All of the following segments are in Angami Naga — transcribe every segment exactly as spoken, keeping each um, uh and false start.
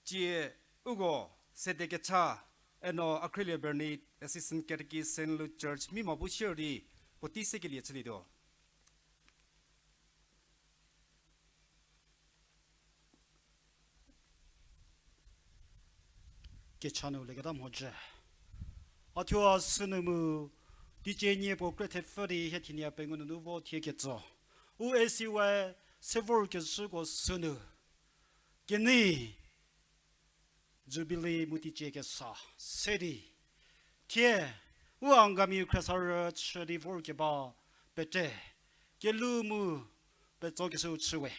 Tsie uko sede kecha, eno Akhrilie Bernie, Assistant Catechist, Saint Luke Church, Mima bu shierei puotei sekelie chülietuo. Kecha nu leketa mhodzü. A thuo sünu mu, teicie nie puo kre thepfü di hie thienie pengou nunu vo thie ketso. U A C Y se vorkezhüko sünu. Kenei Jubilee mu teicie kesa se di, thie, u Angami khriesarü chü di vorkeba pete, kelhou mu petsokeshüu chüwe.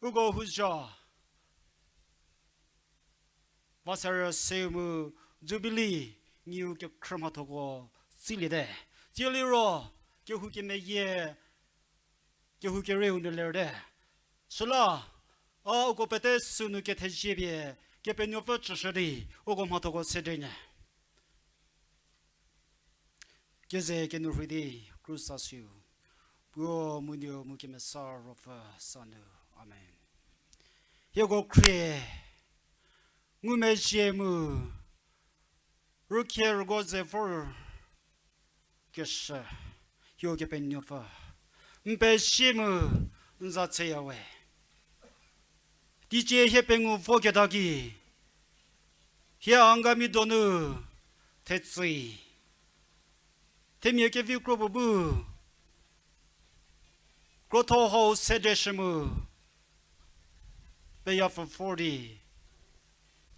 Uko houzha, va serü seu mu Jubilee ngiu kekhrü mhathoko tsiliete. Tsie liro, kehou kemeyie, kehou kerieu nu lerte. Süla, a uko pete sünu kethezie pie, Kepenuopfü tsüshü di, uko mhathoko sedre nyü. Keze kenu rhei di, krusa siu, Puo mu Nuo mu Kemesa Ruopfü sanu. Amen. Hieko khrie, ngumezhie mu, rükhie rügo ze vor keshü, hieko Kepenuopfü, n pezie mu n za tseyawe. Teicie hie pengou voketa ki, hie Angami donu thetsei, themia kevi kro puo bu, krotho hau sedeshü mu, peyapfü vor di,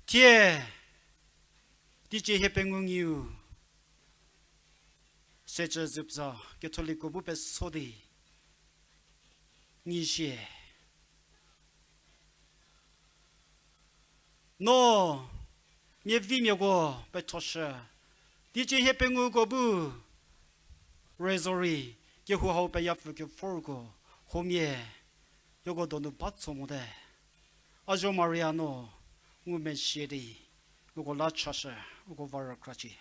thie, teicie hie pengou ngiu, secü züpza Catholicko bu peso di, nyi sie. No, miavimiako pethoshü, teicie hie penguko bu, rei zorei, kehou hau peyapfü kevorko, huomia, hieko donu ba tso mote. Azuo Maria no, ngumezhie di, uko la chashü, uko va rükracie.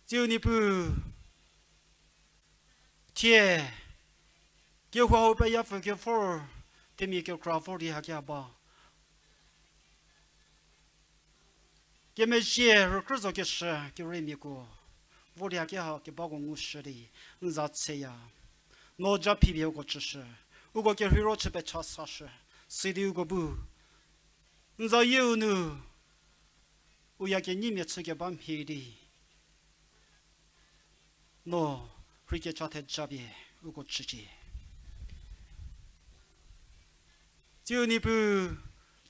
Tsiu Niepuu, thie, kehou hau peyapfü kevor, themia kekra vor di hakia ba. Kemezhie rükrü zo keshü kerümiako, vor di hakia ha kebako ngushü di, n za tseya. No ja phipie uko chüshü, uko kerheiro chü pecha sashü, sidi uko bu, n zayieu nu, u ya kenyimia chü keba mhie di, no rheikecha thejapie uko chücie. Tsiu Niepuu,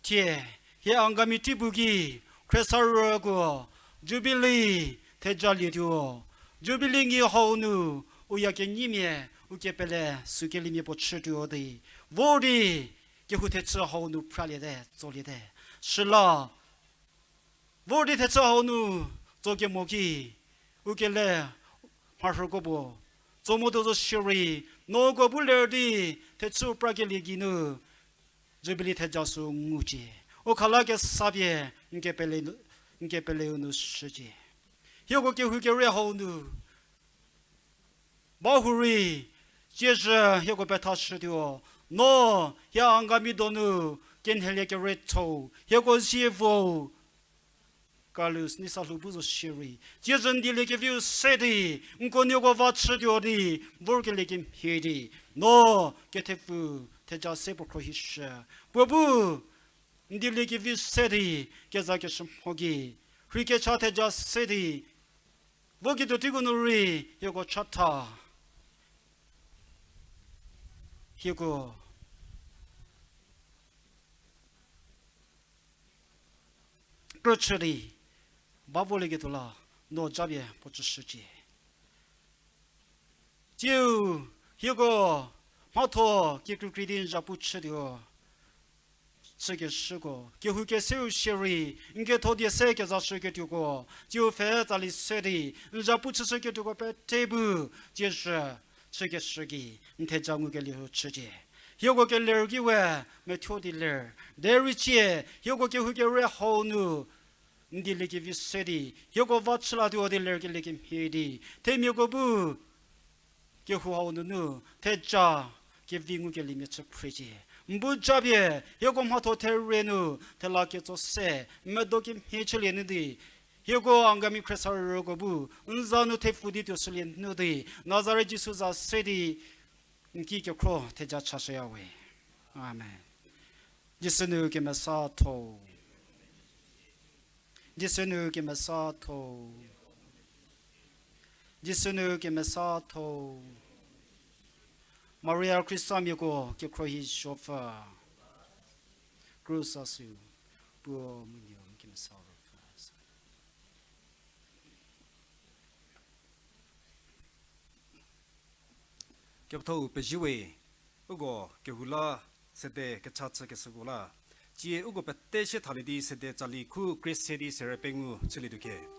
thie, hie Angami teipu ki, khriesarüko, Jubilee thejalietuo, Jubilee ngi hau nu, u ya kenyimia, u kepele, sükeliemia puo chütuo di, vor di, kehou thechü hau nu phraliete, tsoliete. Süla, vor di thechü hau nu, tso kemo ki, u kele, mharhüko puo, tso mo tuo zo shierei, no uko bu ler di, thechü prakelie geinu, Jubilee theja sü ngucie. U khala kesa pie, n kepele, n kepeleu nu shücie. Hieko kehou kere hau nu, ba hurei, tsiezhü hieko pethashütuo, no, hie Angami donu, kenhelie kere thou, hieko zievo, Carlos, Neisalhou bu zo shierei, tsiezhü n dieliekeviu se di, n kuonuoko va chütuo di, vorkelie kemhie di, no, kethepfu, theja se puo khro hishü, puo bu, n dieliekeviu se di, kezakeshü mho gei, rheikecha theja se di, voketuo teiko nu rei, hieko chatha, hieko krüchü di, ba volieketuo la, no japie puo chüshücie. Tsiu, hieko, mhatho, kekreikrei di n zapu chütuo, chükeshüko, kehou keseu shierei, n ketho die se kezashüketuoko, tsiu pfhe tsali se di, n zapu chüshüketuoko pete bu, tsiezhü, chükeshü gei, n theja ngukelie chücie. Hieko keler ki we, methuo di ler, derei cie, hieko kehou kere hau nu, n dieliekevi se di, hieko va chü latuo di lerkelie kemhie di, themiako bu, kehou hau nunu theja kevi ngukeliemia chü phrecie. N bu japie hieko mhatho therie nu thela ketso se, medo kemhie chülie nyü di, hieko Angami khriesarüko bu n za nu thepfu di tuo shülie nyü di, Nazaret Jisu za se di n ki kekhro theja chashüya we. Amen. Jisu nu kemesatho. Jisu nu kemesatho. Jisu nu kemesatho. Maria Khristamiako kekhro hi zopfü. Krus a sü puo mu nuo kemesa rüpfü. Kepethau pezie we, uko kehou la sede kecha chükeshüko la, tsie uko pete sie thalie di sede tsali khu krie se di sere pengou chülietuo ke.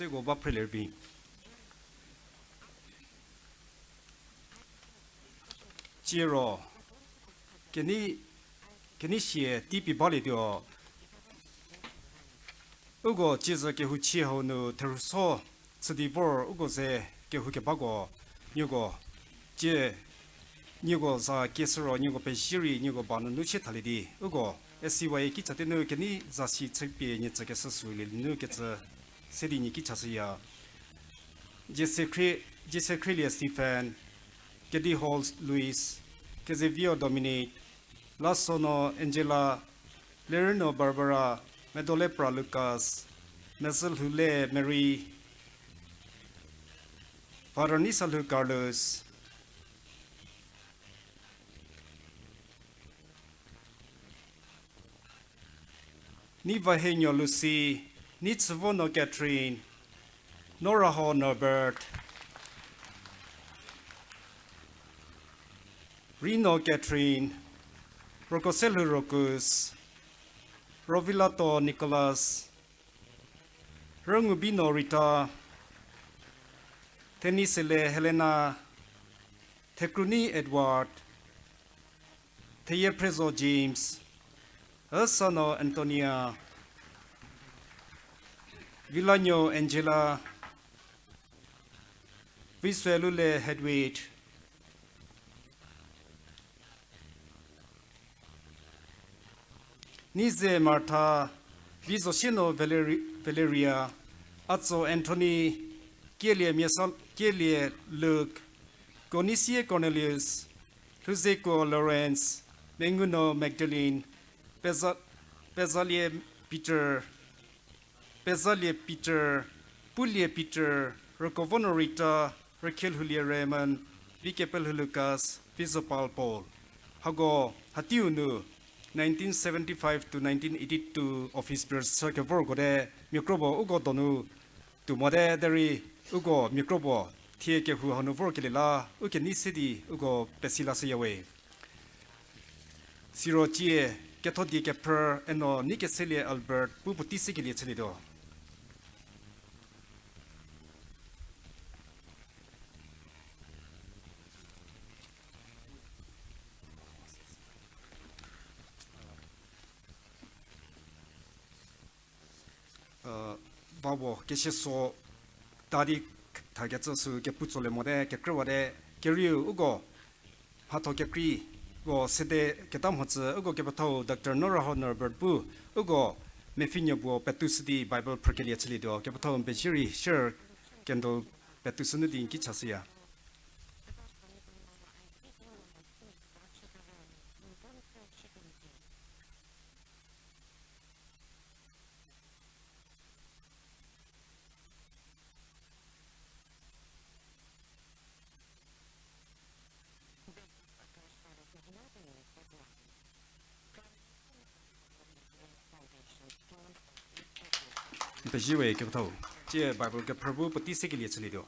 Teko ba phrelie vi. Ciro, kenei, kenei sie tei pie balietuo. Uko ciezü kehou chie hau nu therhuso chü di vor uko ze kehou kebako, nieko cie, nieko za kieshü ro nieko pezie rei nieko ba nunu chie thalie di uko S C Y A ki chate nu kenei zasi chüpie nie tsükeshü sü lie nu kecü se di nie ki chashüya. Jiesekhrie-, Jiesekhrielie Stephen, Kedi Halls Louis, Kezevio Dominic, Lasono Angela, Lerüno Barbara, Medolepra Lucas, Mezülhoule Mary, Father Nisalhou Carlos, Nivahenuo Lucy, Nitsüvonuo Catherine, Noraho Norbert, Rino Catherine, Rokoselhou Rokus, Rovilato Nicholas, Rüngubino Rita, Thenisele Helena, Thekruni Edward, Theyiephrezo James, Üsano Antonia, Vilanuo Angela, Visuelule Hedwig, Nize Martha, Lizosieno Valeri-, Valeria, Atso Anthony, Kielie Miesal-, Kielie Luke, Konisie Cornelius, Lhuzeko Lawrence, Menguno Magdalene, Peza-, Pezalie Peter, Pezalie Peter, Pulie Peter, Rükovonuo Rita, Rükhielhoulie Raymond, Vikepelhou Lucas, Vizopal Paul. Hako, hateiu nu nineteen seventy-five to nineteen eighty-two office bearers chü kevorko te, miakropuo uko donu tuo mote derei uko miakropuo thie kehou hanu vorkelie la, ukenei se di uko pesi lashüyawe. Siro cie, Kethodie Kephrü eno Neikeselie Albert pu puotei sekelie chülietuo. Vawo kesieso ta di thakecü sü kepu tsolie mote, kekrüwate, kerieu uko mhatho kekrei ko sede keta mhodzü uko kepethau Doctor Noraho Norbert bu uko mepfhünuo puo petushü di Bible phrükelie chülietuo, kepethau n pezie rei share candle petushü nu di n ki chashüya. N pezie we kepethau. Tsie Bible kephrü bu puotei sekelie chülietuo.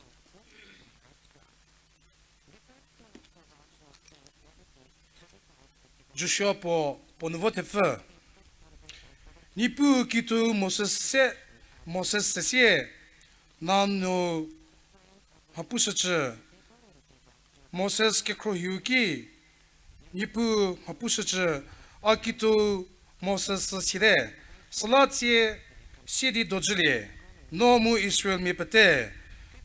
Joshua puo, puo nu vo thepfü. Niepuu kituo Moses se, Moses se sie, nanu mhapushücü. Moses kekhruohiu ki, Niepuu mhapushücü, a kituo Moses sü siete, süla tsie sie di dojülie, no mu Israelmia pete,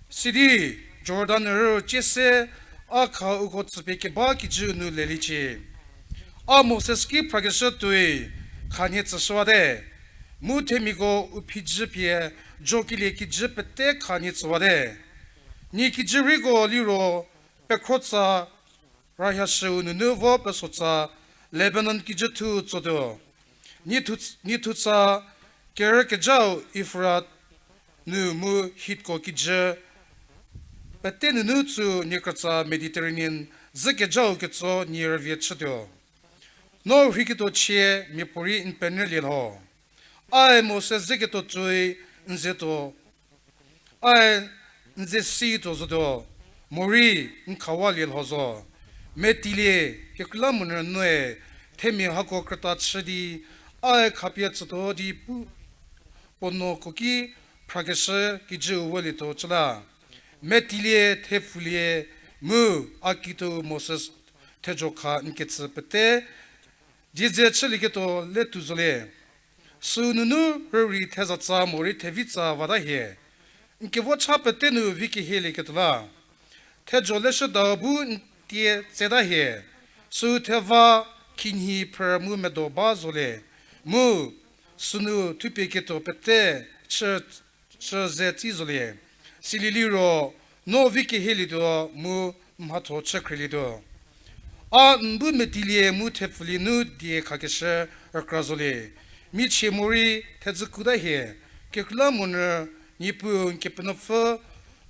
sidi Jordan rüu cie se a kha uko tsüpie keba kijü nu leliecie. A Moses ki phrakeshü tuoi khanie tsüshüwate, mu themiako u phijü pie jokelie kijü pete khanie tsüwate. Nie kijü reiko liro pekhrotsa rahiashüu nunu vo pesotsa Lebanon kijüthou tsotuo. Niethu-, niethutsa kerükejau Efrat nu mu Hitko kijü pete nunu tsu nie krütsa Mediterranean zhükejau ketso nie rüvie chütuo. No rheiketuo chie miapuorei n penyülie lho. Ae Moses zeketuo tsuoi n zetuo, ae n ze si tuo zotuo, morei n khawalie lho zo. Metilie, kekreilamonyü nue, themia hako krüta chü di, ae khapie tsütuo di pu, puo nuoko ki phrakeshü kijüu volietuo cü la. Metilie, thepfulie, mu a kituo Moses thezho kha n ketsü pete dieze chülieketuo le tuo zolie. Süu nunu rürei thezatsa morei thevitsa vata hie. N kevo cha pete nu vi kehielieketuo la. Thezho leshüdau bu n tie tseta hie. Süu theva khinhie phrü mu medo ba zolie. Mu sünu thupie ketuo pete chü chü ze tsi zolie. Silie liro, no vi kehielietuo mu mhatho chü khrielietuo. A n bu metilie mu thepfulie nu die khakeshü rükra zolie. Michie morei thedzü kuta hie, kekreilamonyü Niepuu n Kepenuopfü,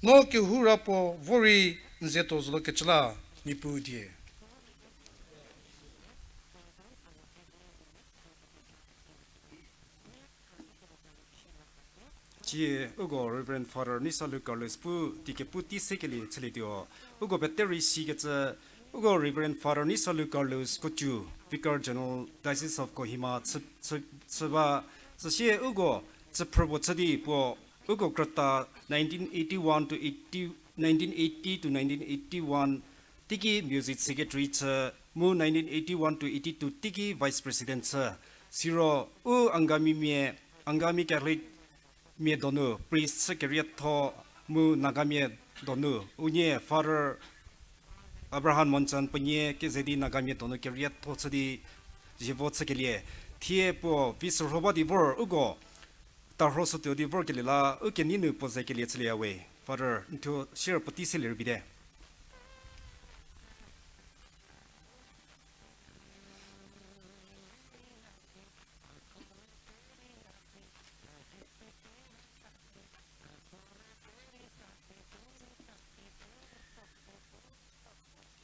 no kehoura puo vorei n ze tuo zolokecü la. Niepuu die. Cie, uko Reverend Father Neisalu Carlos pu tikepu tei sekelie chülietuo. Uko pete rei sikecü, uko Reverend Father Neisalu Carlos Kocu, Vicar General, Diocese of Kohima, chü, chü, chü ba, süsie uko chüphrü puo chü di puo, uko krüta nineteen eighty-one to eighty, nineteen eighty to nineteen eighty-one teiki music secretary chü, mu nineteen eighty-one to eighty-two teiki vice president chü. Siro u Angami mia, Angami Catholic mia donu priest chü kerietho, mu Nagamia donu unie Father Abraham Monchan puonie keze di Nagamia donu kerietho chü di zievo chükelie. Thie puo vi sürho ba di vor uko tarho sütuo di vorkelie la u kenei nu puo zekelie chülieya we. Father, n thuo share puotei selie rübite.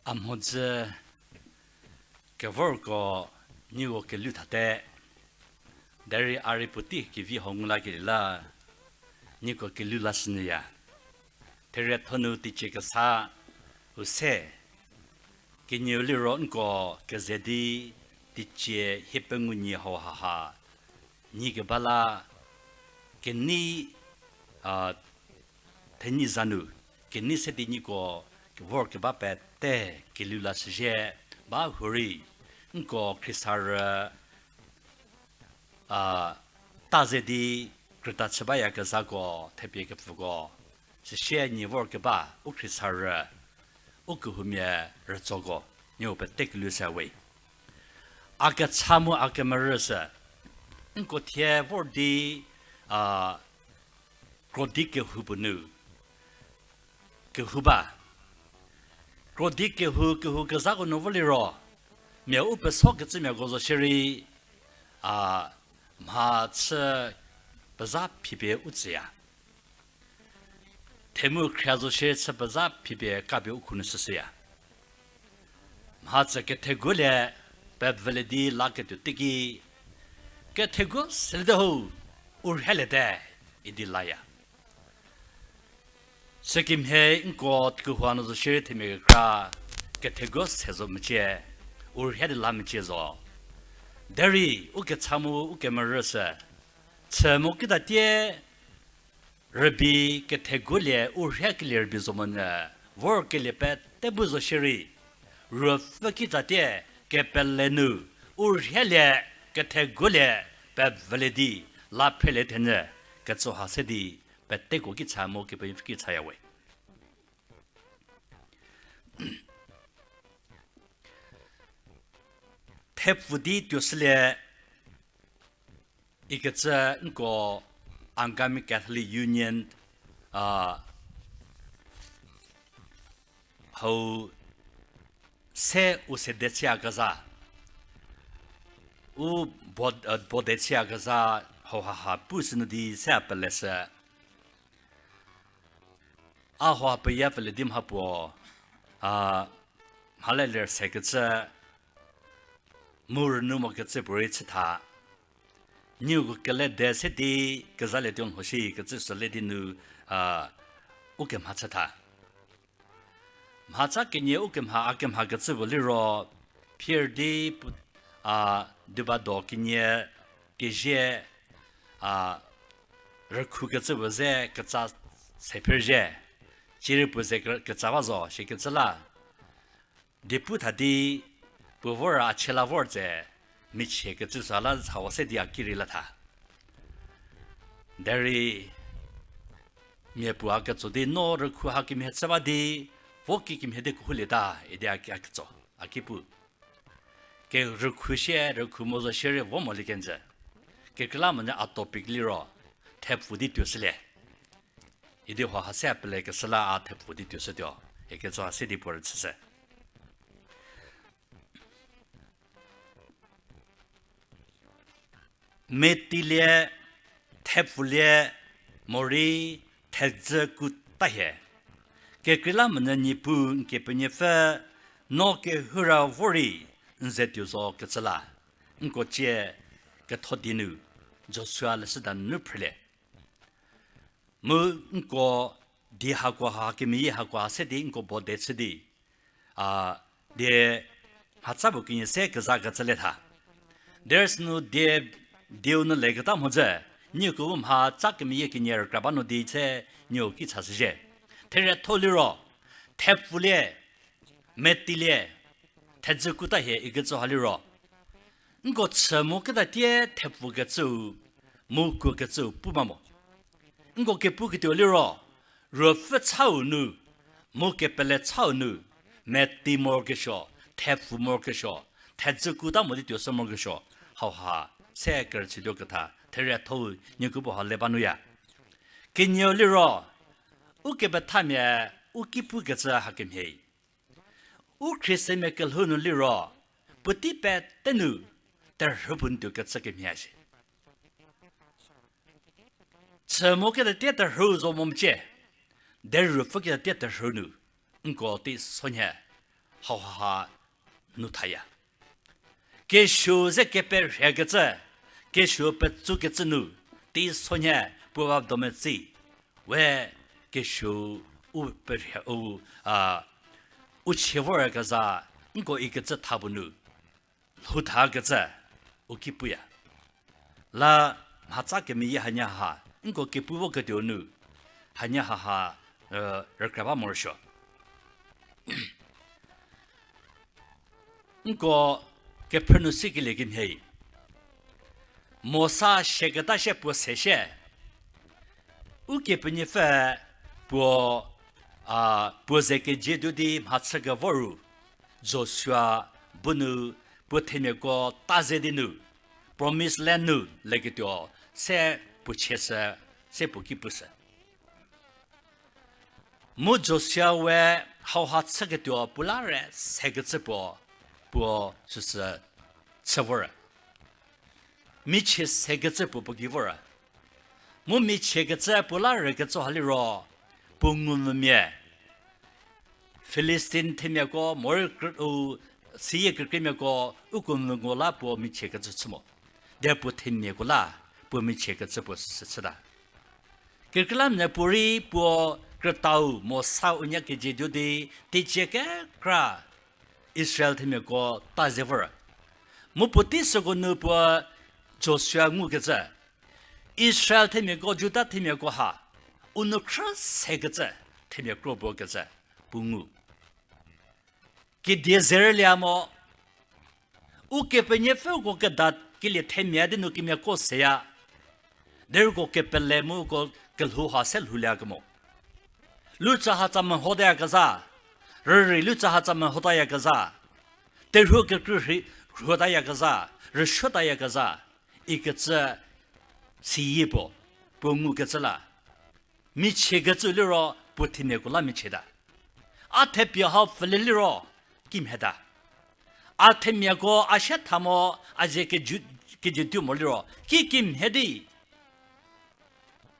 A mhodzü kevorko nieko kelhou thate. Derei a rei puotei kevi hau ngu lakelie la, nieko kelhou lashünyüya. Therietho nu teicie kesa u se, kenieu liro nko keze di teicie hie pengou nyi hau haha nyi keba la, kenei, a, thenyi za nu kenei se di nieko vorkeba pete kelhou lashüzhie. Ba hurei nko khriesarü, a, ta ze di krüta chü bayakezhako, thepie kepfüko, süsie nyi vorkeba u khriesarü, u kehoumia rütsoko, nieko pete kelhou shü we. A kecha mu a kemerü sü, nko thie vor di, a, krodi kehou puo nu kehou ba. Krodi kehou, kehou kezhako nu voliro, mia u pesokecümiako zo shierei, a, mha chü pezha phipie u tsüya. Themu khria zo shie chü pezha phipie kapie u khou nu shüshüya. Mhatsü ketheguolie pevülie di laketuo teiki, ketheguo seliete ho, u rheliete, idi laya. Sükemhie nko kehou nu zo shierei themia kekra ketheguo se zo mecie, u rhei di la mecie zo. Derei u kecha mu u kemerü sü, chü mo kitatie rübei ketheguolie u rheikelie rübei zo monyü, vorkelie pete bu zo shierei, ruopfü kitsatie kepele nu u rheilie ketheguolie pevülie di la phrelie thenyü ketsü ha se di peteko kicha mu Kepenuopfü kichaya we. Thepfu di tuoshülie ikecü nko Angami Catholic Union, a, hau se u sede chüyakezha, u bo-, a, bode chüyakezha hau haha pu sünu di se a peleshü. A hau ha peya pele di mha puo, a, mhale ler sekecü, mu rünyü mokecü puorei chütha. Nieko kele de se di kezhalietuo lho shi kecü sü le di nu, a, u kemha chütha. Mhatsa kenie u kemha a kemhakecü puo liro, phier di pu-, a, dubado kenie kezie, a, rükhukecü puo ze ketsa se pherzhie, cierei puo ze ke-, ketsa ba zo shikecü la, diepu tha di puo vor a chie la vor tse, michiekecü süha la hawa se di a ki rei la tha. Derei mia puo a ketso di no rükhu ha kemhie chü ba di, vo ki kemhie di kehoulieta idi a ki, a ketso, a ki pu. Ke rükhu shie, rükhu mo zo shierei vo molie kenjü. Kekreilamonyü a topic liro, thepfu di tuoshülie. Idi hau ha se a pelekeshü la a thepfu di tuoshütuo. Ikecü ha se di puo rüchüshü. Metilie, thepfulie, morei thedzü kuta hie. Kekreilamonyü Niepuu n Kepenuopfü, no kehoura vo rei n ze tuo zo kecü la, nko cie ketho die nu, Joshua leshüda nunu phrülie. Mu nko die hakoha kemeyie hakoha se di nko bo de chü di, a, die mhatsa puo kenie se kezakecü le tha. Derei sünu die, dieu nu leketa mhodzü, nieko bu mhatsa kemeyie kenie rükra ba nu di se nieu ki chashüzhie. Therietho liro, thepfulie, metilie, thedzü kuta hie ikecü ha liro, nko chü mo ketatie thepfukecüu, mu kuokecüu pu ba mo. Nko kepuketuo liro, ruopfü chau nu, mu kepele chau nu, meti morokesuo, thepfu morokesuo, thedzü kuta mo di tuoshü morokesuo, hauha se kerüchütuo ketha, therietho-u nieko bu ha le ba nuya. Kenieu liro, ukepethamia, u ki pukecü hakemhie. U Khristanmia kelhou nu liro, puotei pete nu terhü puo n tuokecü kemhie shi. Chü mo ketatie terhü zo mo mecie, derei ruopfü ketatie terhü nu, nko teisonhie, hauha nu thaya. Kesuo ze keperhiekecü, kesuo petsukecü nu, teisonhie puo va do metsi, we kesuo u perhie u, a, u chie vorkezha, nko ikecü tha puo nu, lhou thakecü, u ki puya. La mhatsa kemeyie hanie ha, nko kepu voketuo nu, hanie haha, e, rükra ba morosuo. Nko kephrü nu sikelie kemhie. Mosa siaketa sie puo se shie. Ukepenuopfü puo, a, puo ze kejietuo di mhachü kevor ru, Joshua bu nu puo themiako ta ze di nu, Promised Land nu leketuo se puo chie se, se puo ki pushü. Mu Joshua we hauha chüketuo puo la re sekecü puo, puo süsü chü vor. Michie sekecü puo puo ki vor. Mu michiekecü puo la rekecü ha liro, puo ngumvümia, Filistin themiako, morei kr-, u, siyie kekreimiako, uko ngumvü la puo michiekecü chü mo. Derei puo themiako la, puo michiekecü puo süsü chüta. Kekreilamonyü puorei puo krütau Mosa unie kejietuo di, teicie kekra Israel themiako ta ze vor. Mu puotei süko nu puo Joshua ngukecü, Israel themiako, Juda themiako ha, u nu khrü sekecü themia kro puo kecü, puo ngu. Kidie zerülia mo, Ukepenuopfüko keda kelie themia di nu kemiako seya. Derei uko kepele mu uko kelhou ha se lhouliekemo. Lutsahatsa mehotayakezha, rürei lutsahatsa mehotayakezha, terhuo kekrü rhi-, rhuotayakezha, rüsuotayakezha, ikecü siyie puo, puo ngukecü la. Michiekecü liro puo themiako la michieta. A thepie hau pfülie liro kimhieta. A themiako a sie tha mo, a ze keju-, kejietuo mo liro ki kimhie di.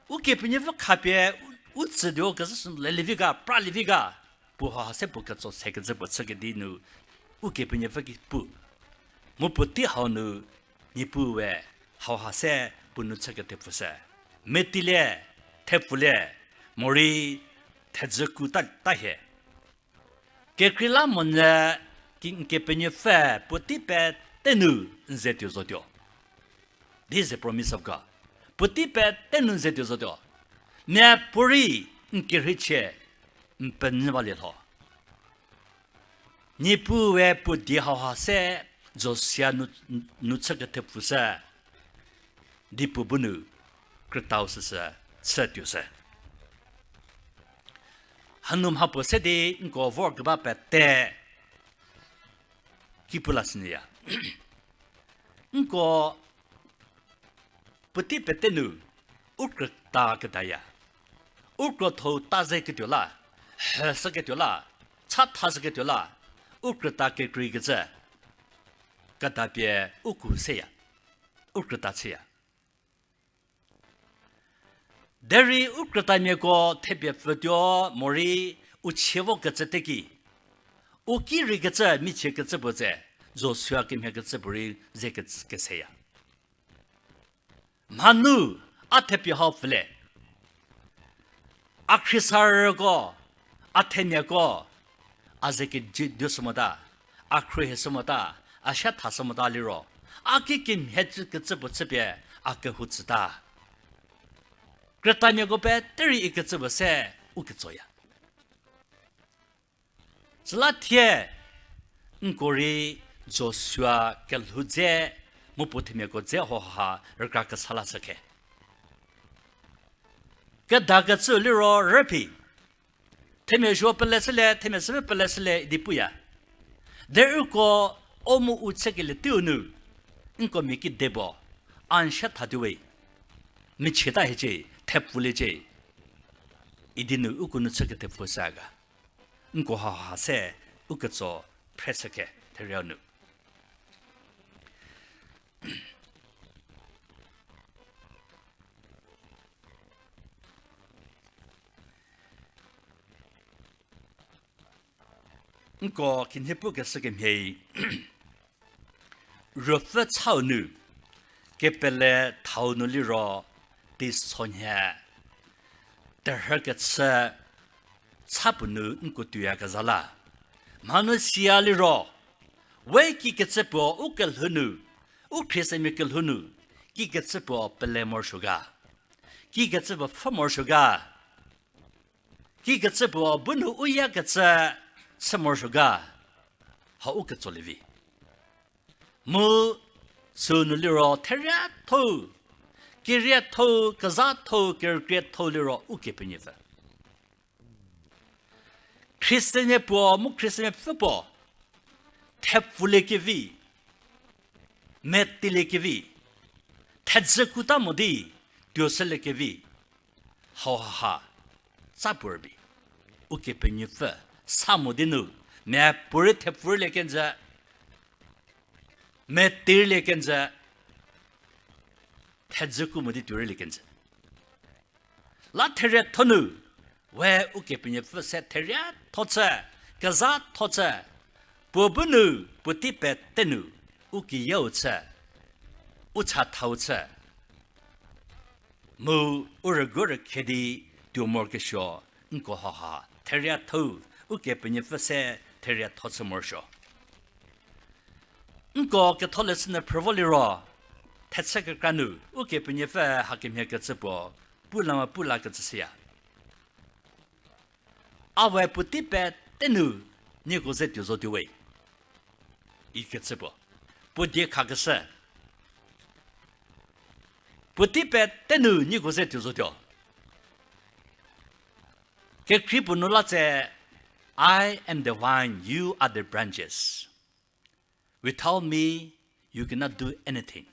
Ukepenuopfü khapie u, u tsütuo kezhü sü lelievi ga, pralievi ga, puo ha se puo ketso sekecü puo chükedi nu, Ukepenuopfü ki pu. Mu puotei hau nu, Niepuu we hauha se puo nu chükethepfü se. Metilie, thepfulie, morei thedzü kuta, ta hie. Kekreilamonyü ki n Kepenuopfü puotei pete nu n ze tuo zotuo. This is a promise of God. Puotei pete nu ze tuo zotuo. Miapuorei n kerheichie n penyü balie lho. Niepuue puo die hauha se Josia nu, nu chü kethepfu sü, di puo bu nu krütau süsü chü tuo sü. Hanu mha puo se di nko vorkeba pete ki pu la sünyüya. Nko puotei pete nu u krüta ketaya. U krotho-u ta ze ketuo la, heshü ketuo la, chatha shü ketuo la, u krüta kekreikecü, kedapie u ku seya, u krüta chüya. Derei u krütamiako thepie pfütuo morei u chie vo kecü teki, u ki rei kecü michie kecü puo tse, Joshua kemhie kecü puorei ze kecü keseya. Mhanu a thepie hau pfüle. A khriesarüko, a themiako, a ze keji duo sü mota, a khruohi sü mota, a sha tha sü mota liro, a ki kemhie cü kecü puo chüpie a kehou tsüta. Krütamiako pete rei ikecü puo se u ketsoya. Süla thie, nko rei Joshua kelhou dze, mu puo themiako dze hauha rükra kesa lashü khe. Kedakecü liro rüphi, themia suo pele shülie, themia süpfü pele shülie idi puya. Derei uko o mu u chükelie teiu nu, nko mia kide puo, a n sha thatuo we, michieta hiecie, thepfuliecie, idi nu uko nu chü kethepfu sa ga. Nko hauha se u ketso phreshü khe theriau nu. Nko khinhie pukeshü kemhie, Ruopfü chau nu, kepele thau nu liro, teisonhie, terhü kechü, cha puo nu nko tuoyakezha la. Mhanu siya liro, we kikecü puo u kelhou nu, u khriestemia kelhou nu, kikecü puo pele morosuo ga. Kikecü puo pfhü morosuo ga. Kikecü puo bu nu u yakecü chü morosuo ga. Hau u ketsolie vi. Mu sünu liro theriatho-u, keriatho-u, kezhatho-u, kerükrietho-u liro Ukepenuopfü. Khristanmia puo mu Khristanmiapfü puo, thepfuliekevi, metiliekevi, thedzü kuta mo di, tuoshüliekevi, hauha ha, cha puo rübei, Ukepenuopfü, sa mo di nu, miapuorei thepfuliekenjü, metiliekenjü, thedzü ku mo di tuorei liekenjü. La theriatho nu, we Ukepenuopfü se theriatho chü, kezhatho chü, puo bu nu, puotei pete nu, u kiyau chü, u chathau chü, mu u rüguo rükhe di tuo morokesuo, nko hauha theriatho-u, Ukepenuopfü se theriatho chü morosuo. Nko ketholeshü nyü phrü vo liro, thechü kekra nu, Ukepenuopfü hakemhie kecü puo, pu la mo pu lakecü shüya. A we puotei pete nu, nieko ze tuo zotuo we. Ikecü puo. Puo die khakeshü. Puotei pete nu, nieko ze tuo zotuo. Kekrei puo nu la tse, I am the vine, you are the branches. Without me, you cannot do anything.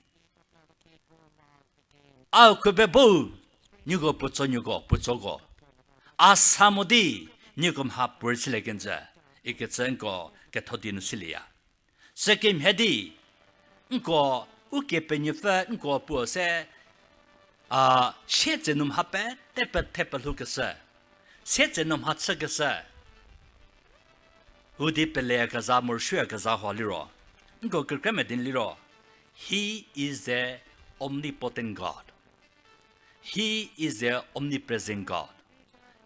A khube bo, nieko puotso nieko, puotsoko. A sa mo di, nieko mha puorei chüliekenjü, ikecü nko ketho di nu silieya. Sükemhie di, nko Ukepenuopfü nko puo se, a, sietsenu mha pete pethe pelhoukeshü, sietsenu mha chükeshü, u di peleyakezha, morosuoyakezha hau liro, nko kekreimedie liro, He is the omnipotent God. He is the omnipresent God.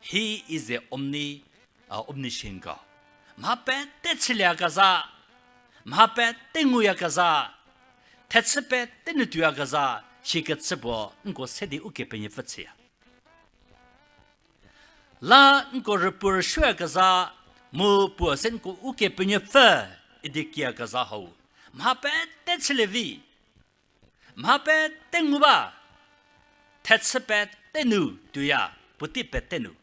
He is the omni, uh, omniscient God. Mha pete chülieyakezha, mha pete nguyakezha, thechü pete nu tuoyakezha, Sikecü puo nko se di Ukepenuopfü chüya. La nko rüpuo rüsuoyakezha mu puo se nko Ukepenuopfü idi kiyakezha hau, mha pete chülie vi, mha pete ngu ba, thechü pete nu tuoya, puotei pete nu.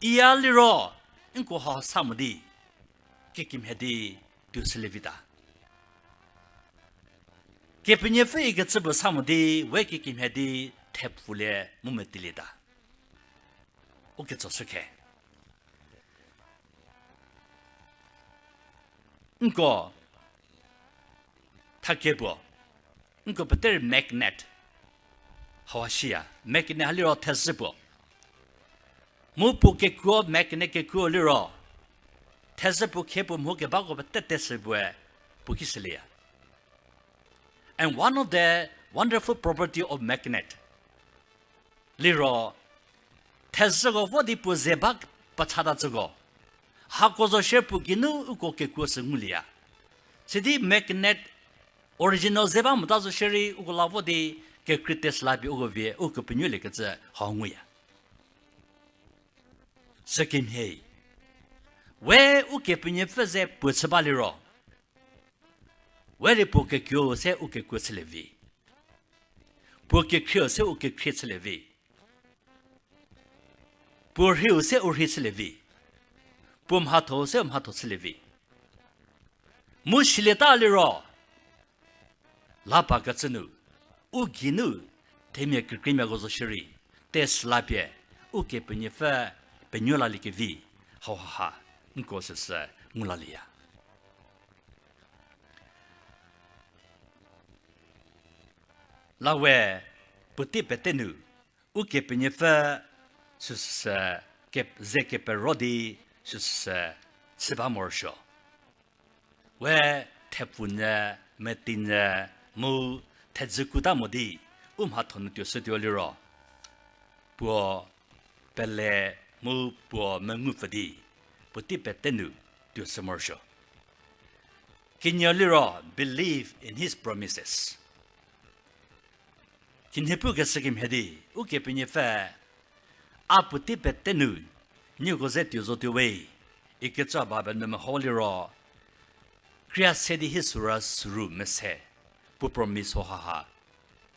Iya liro, nko hau sa mo di, kikemhie di tuo shülie vita. Kepenuopfü ikecü puo sa mo di, we kikemhie di thepfulie mu metilieta. Uketsoshü khe. Nko, thakie puo, nko peter magnet. Hau shiya, magnet ha liro thezhü puo. Mu puo kekuo, magnet kekuo liro, thezhü puo khie puo mho kebako pete teshü puoe, puo ki shülieya. And one of the wonderful property of magnet liro, thezhüko vo di puo ze ba pechata tsüko, hako zo shie puo geinu uko kekuo sü ngulieya. Sidi magnet original ze ba mota zo shierei uko la vo di kekreite süla pie uko vie ukepenuoliekecü hau nguya. Sükemhie, we Ukepenuopfü ze puo chü ba liro, we rei puo kekuo se ukekuo chülie vi. Puo kekhrieu se ukekhrie chülie vi. Puo rhiu se u rhi chülie vi. Puo mhatho se u mhatho chülie vi. Mu silieta liro, la pakecü nu, u geinu, themia kekreimiako zo shierei, teshü la pie, Ukepenuopfü penuo laliekevi, hauhaha, nko süsü ngu lalieya. La we, puotei pete nu, Ukepenuopfü süsü ke-, ze kepero di süsü chü ba morosuo. We thepfunyü, metinyü, mu thedzü kuta mo di, u mhatho nu tuoshütuo liro, puo pele mu puo mengupfü di, puotei pete nu tuoshü morosuo. Kenieu liro, believe in his promises. Khinhie pukeshü kemhie di, Ukepenuopfü, a puotei pete nu, nieko ze tuo zotuo we, ikecü ba be nu meho liro, kria se di hi süra süru mese, puo promise hauhaha,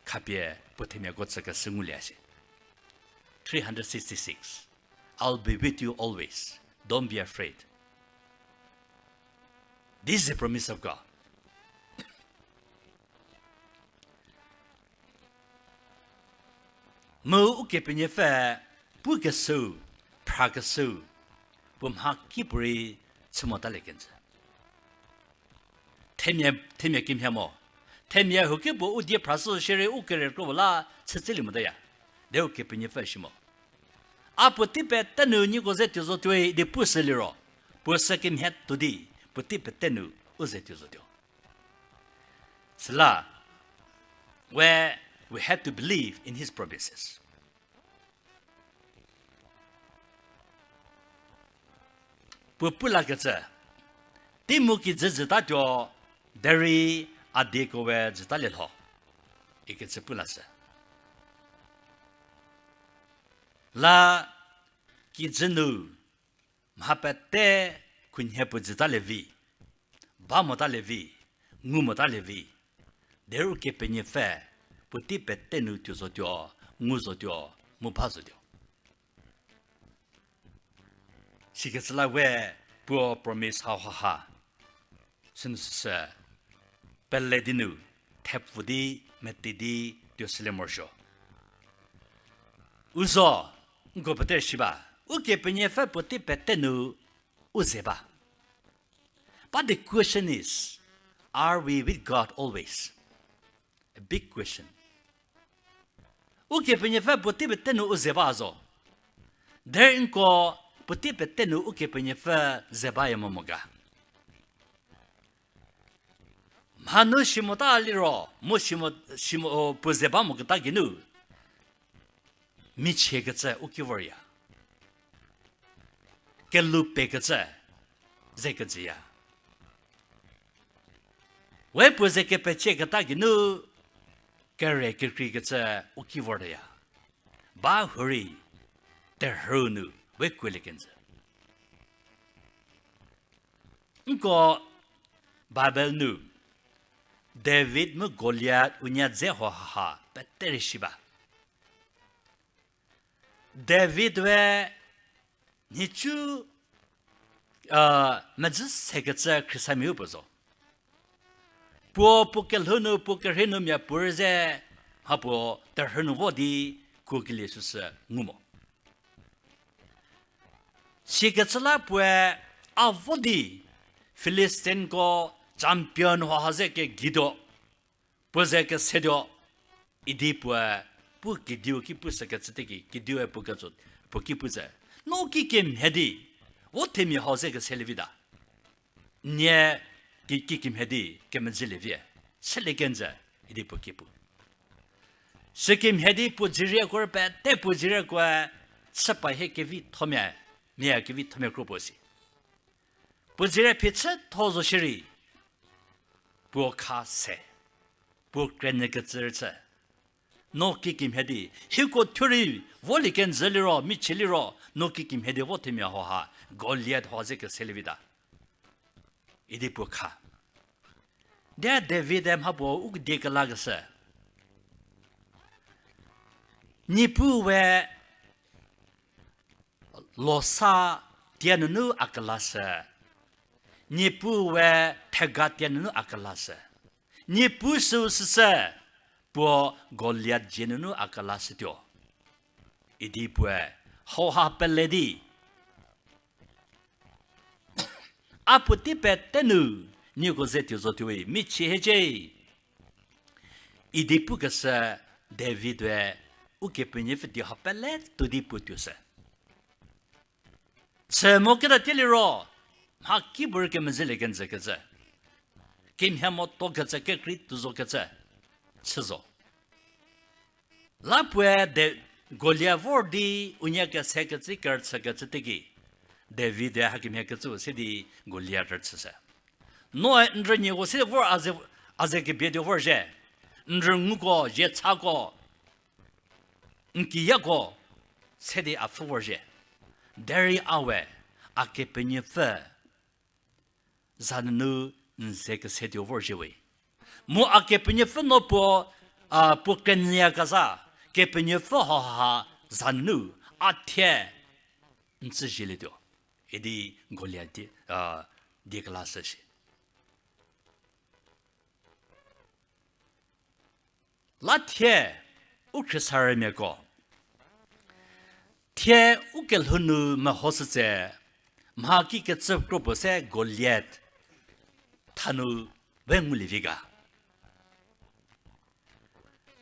khapie puo themiako tsükeshü ngulie shi. Three hundred sixty-six. I'll be with you always. Don't be afraid. This is the promise of God. Mu Ukepenuopfü pukeshüu, phrakeshüu, puo mha kipuorei chü motalie kenjü. Themia, themia kimhie mo. Themia huki puo u die phrashü shierei u kere kropuo la chütsülie moteya. De Ukepenuopfü shi mo. A puotei pete nu nieko ze tuo zotuo di pushü liro, puo sü kemhie tuo di, puotei pete nu u ze tuo zotuo. Süla, we, we have to believe in his promises. Puo pu lakecü, tei mu kijü jütatuo, derei a dieko we jütalie lho, ikecü pu lashü. La kijü nu mha pete khunhie puo jütalie vi, ba motalie vi, ngu motalie vi, derei Ukepenuopfü puotei pete nu tuo zotuo, ngu zotuo, mu ba zotuo. Sikecü la we puo promise hauhaha. Sünu süsü, pele di nu, thepfu di, meti di, tuo shülie morosuo. U zo, nko pete shi ba, Ukepenuopfü puotei pete nu u ze ba. But the question is, are we with God always? A big question. Ukepenuopfü puotei pete nu u ze ba zo. Derei nko puotei pete nu Ukepenuopfü ze baya mo mo ga. Mhanu shi mota liro, mu shi mo, shi mo, o, puo ze ba moketa geinu michiekecü u ki vorya. Kelou pekecü ze kejüya. We puo ze kepecieketa geinu kere kekreikecü u ki vorteya. Ba hurei terhü nu we kuolie kenjü. Nko Bible nu David mu Goliat unie dze ho haha pete rei shi ba. David we nhicu, a, medzü sekecü khriesamiau puo zo. Puo, puo kelhou nu, puo kerhei nu mia puorei ze, mha puo terhü nu vo di kuokelie süsü ngu mo. Sikecü la puoe a vo di Filistinko champion ho ha ze kegei tuo, puo ze kesetuo, idi puoe pu kediu ki pu sükecü teki, kediue puo ketso, puo ki pu ze, no kikemhie di vo themia hau ze keselie vita. Nie ki, kikemhie di kemezhielie vi, selie kenjü, idi puo ki pu. Sükemhie di puo dzirieko rei pete puo dziriekoe chü pa hie kevithomia, mia kevithomia kro puo si. Puo dzirie phichütho zo shierei, puo kha se, puo krenyü kecü rei chü. No kikemhie di, hieko thuo rei volie kenjü liro, michie liro, no kikemhie di vo themia ho ha, Goliat ho ze keselie vita, idi puo kha. Di David-e mha puo u die kelakeshü. Niepuu we losa tie nunu a kelashü. Niepuu we thega tie nunu a kelashü. Niepuu süu süsü puo Goliat dzie nunu a kelashütuo, idi puoe hauha pele di, a puotei pete nu nieko ze tuo zotuo we, michie hiecie, idi pukeshü David-e Ukepenuopfü die ha pele tuo di puo tuoshü. Chü mo keta tieliro, mha kipuorei kemezhielie kenjü kecü, kemhie mo tuo kecü, kekrei tuo zo kecü, chü zo. La puoe de Goliat vor di unie kesekecü kerüchükecü teki, David-e hakemhie kecüu se di Goliat rüchüshü. Noe n rünieko se vor a ze, a ze kebie di vorzhie. N rünguko, ziechako, n kiyako se di a pfhü vorzhie. Derei a we, a Kepenuopfü za nunu n ze kesetuo vorzhie we. Mu a Kepenuopfü no puo, a, puo kenyüyakezha, Kepenuopfü hauha za nunu a thie n tsüzhielietuo, idi Goliat die, a, die kelashü shi. La thie u khriesarümiako, thie u kelhou nu mehoshütse, mha kikecü kro puo se Goliat thanu we ngulie vi ga.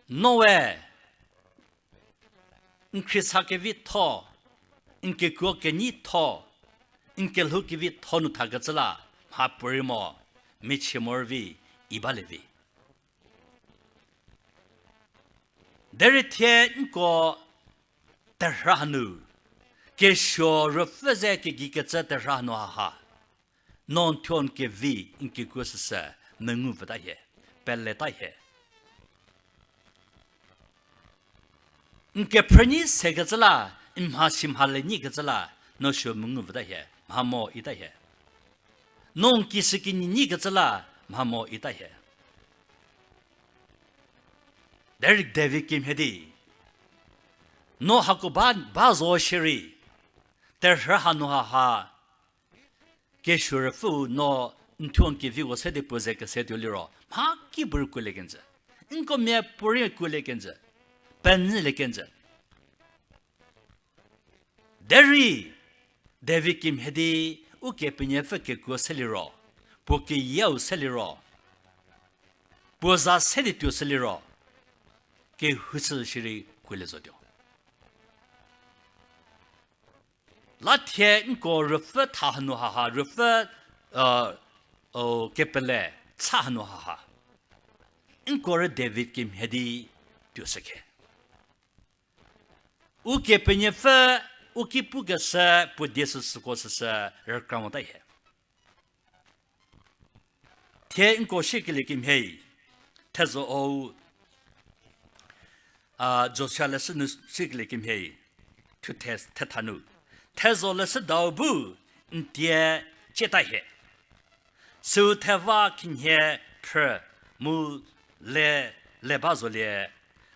Noe n khriesa kevitho, n kekuo kenyitho, n kelhou kevitho nu thakecü la mhapuorei mo, michie morei vi, i balie vi. Derei thie nko terhü hanu, kesuo ruopfü ze kegei kecü terhü hanu haha, no n thuo n kevi, n kekuo süsü mengu vüta hie, peleta hie. N kephrünyi sekecü la, n mha si mhale nyikecü la, no suo mengu vüta hie, mha mo ita hie. No n kishükinyi nyikecü la, mha mo ita hie. Derei David kemhie di, no hako ba, ba zo shierei, terhü hanu haha, kesuo ruopfüu no n thuo n keviko se di puo ze kesetuo liro, mha kipuorei kuolie kenjü. Nko miapuorei kuolie kenjü. Penyülie kenjü. Derei David kemhie di Ukepenuopfü kekuo se liro, puo keyieu se liro, puo za se di tuo se liro, kehoushü shierei kuolie zotuo. La thie nko ruopfü tha hanu haha, ruopfü, kepele cha hanu haha, nko rei David kemhie di tuoshükhe. Ukepenuopfü u ki pukeshü puo die süsüko süsü rükra mota hie. Thie nko siekelie kemhie, thezho-u A, Joshua leshü nu sikelie kemhie, thuthe thetha nu, thezho leshüdau bu n tie cieta hie. Süu theva khinhie phrü mu le, le ba zolie,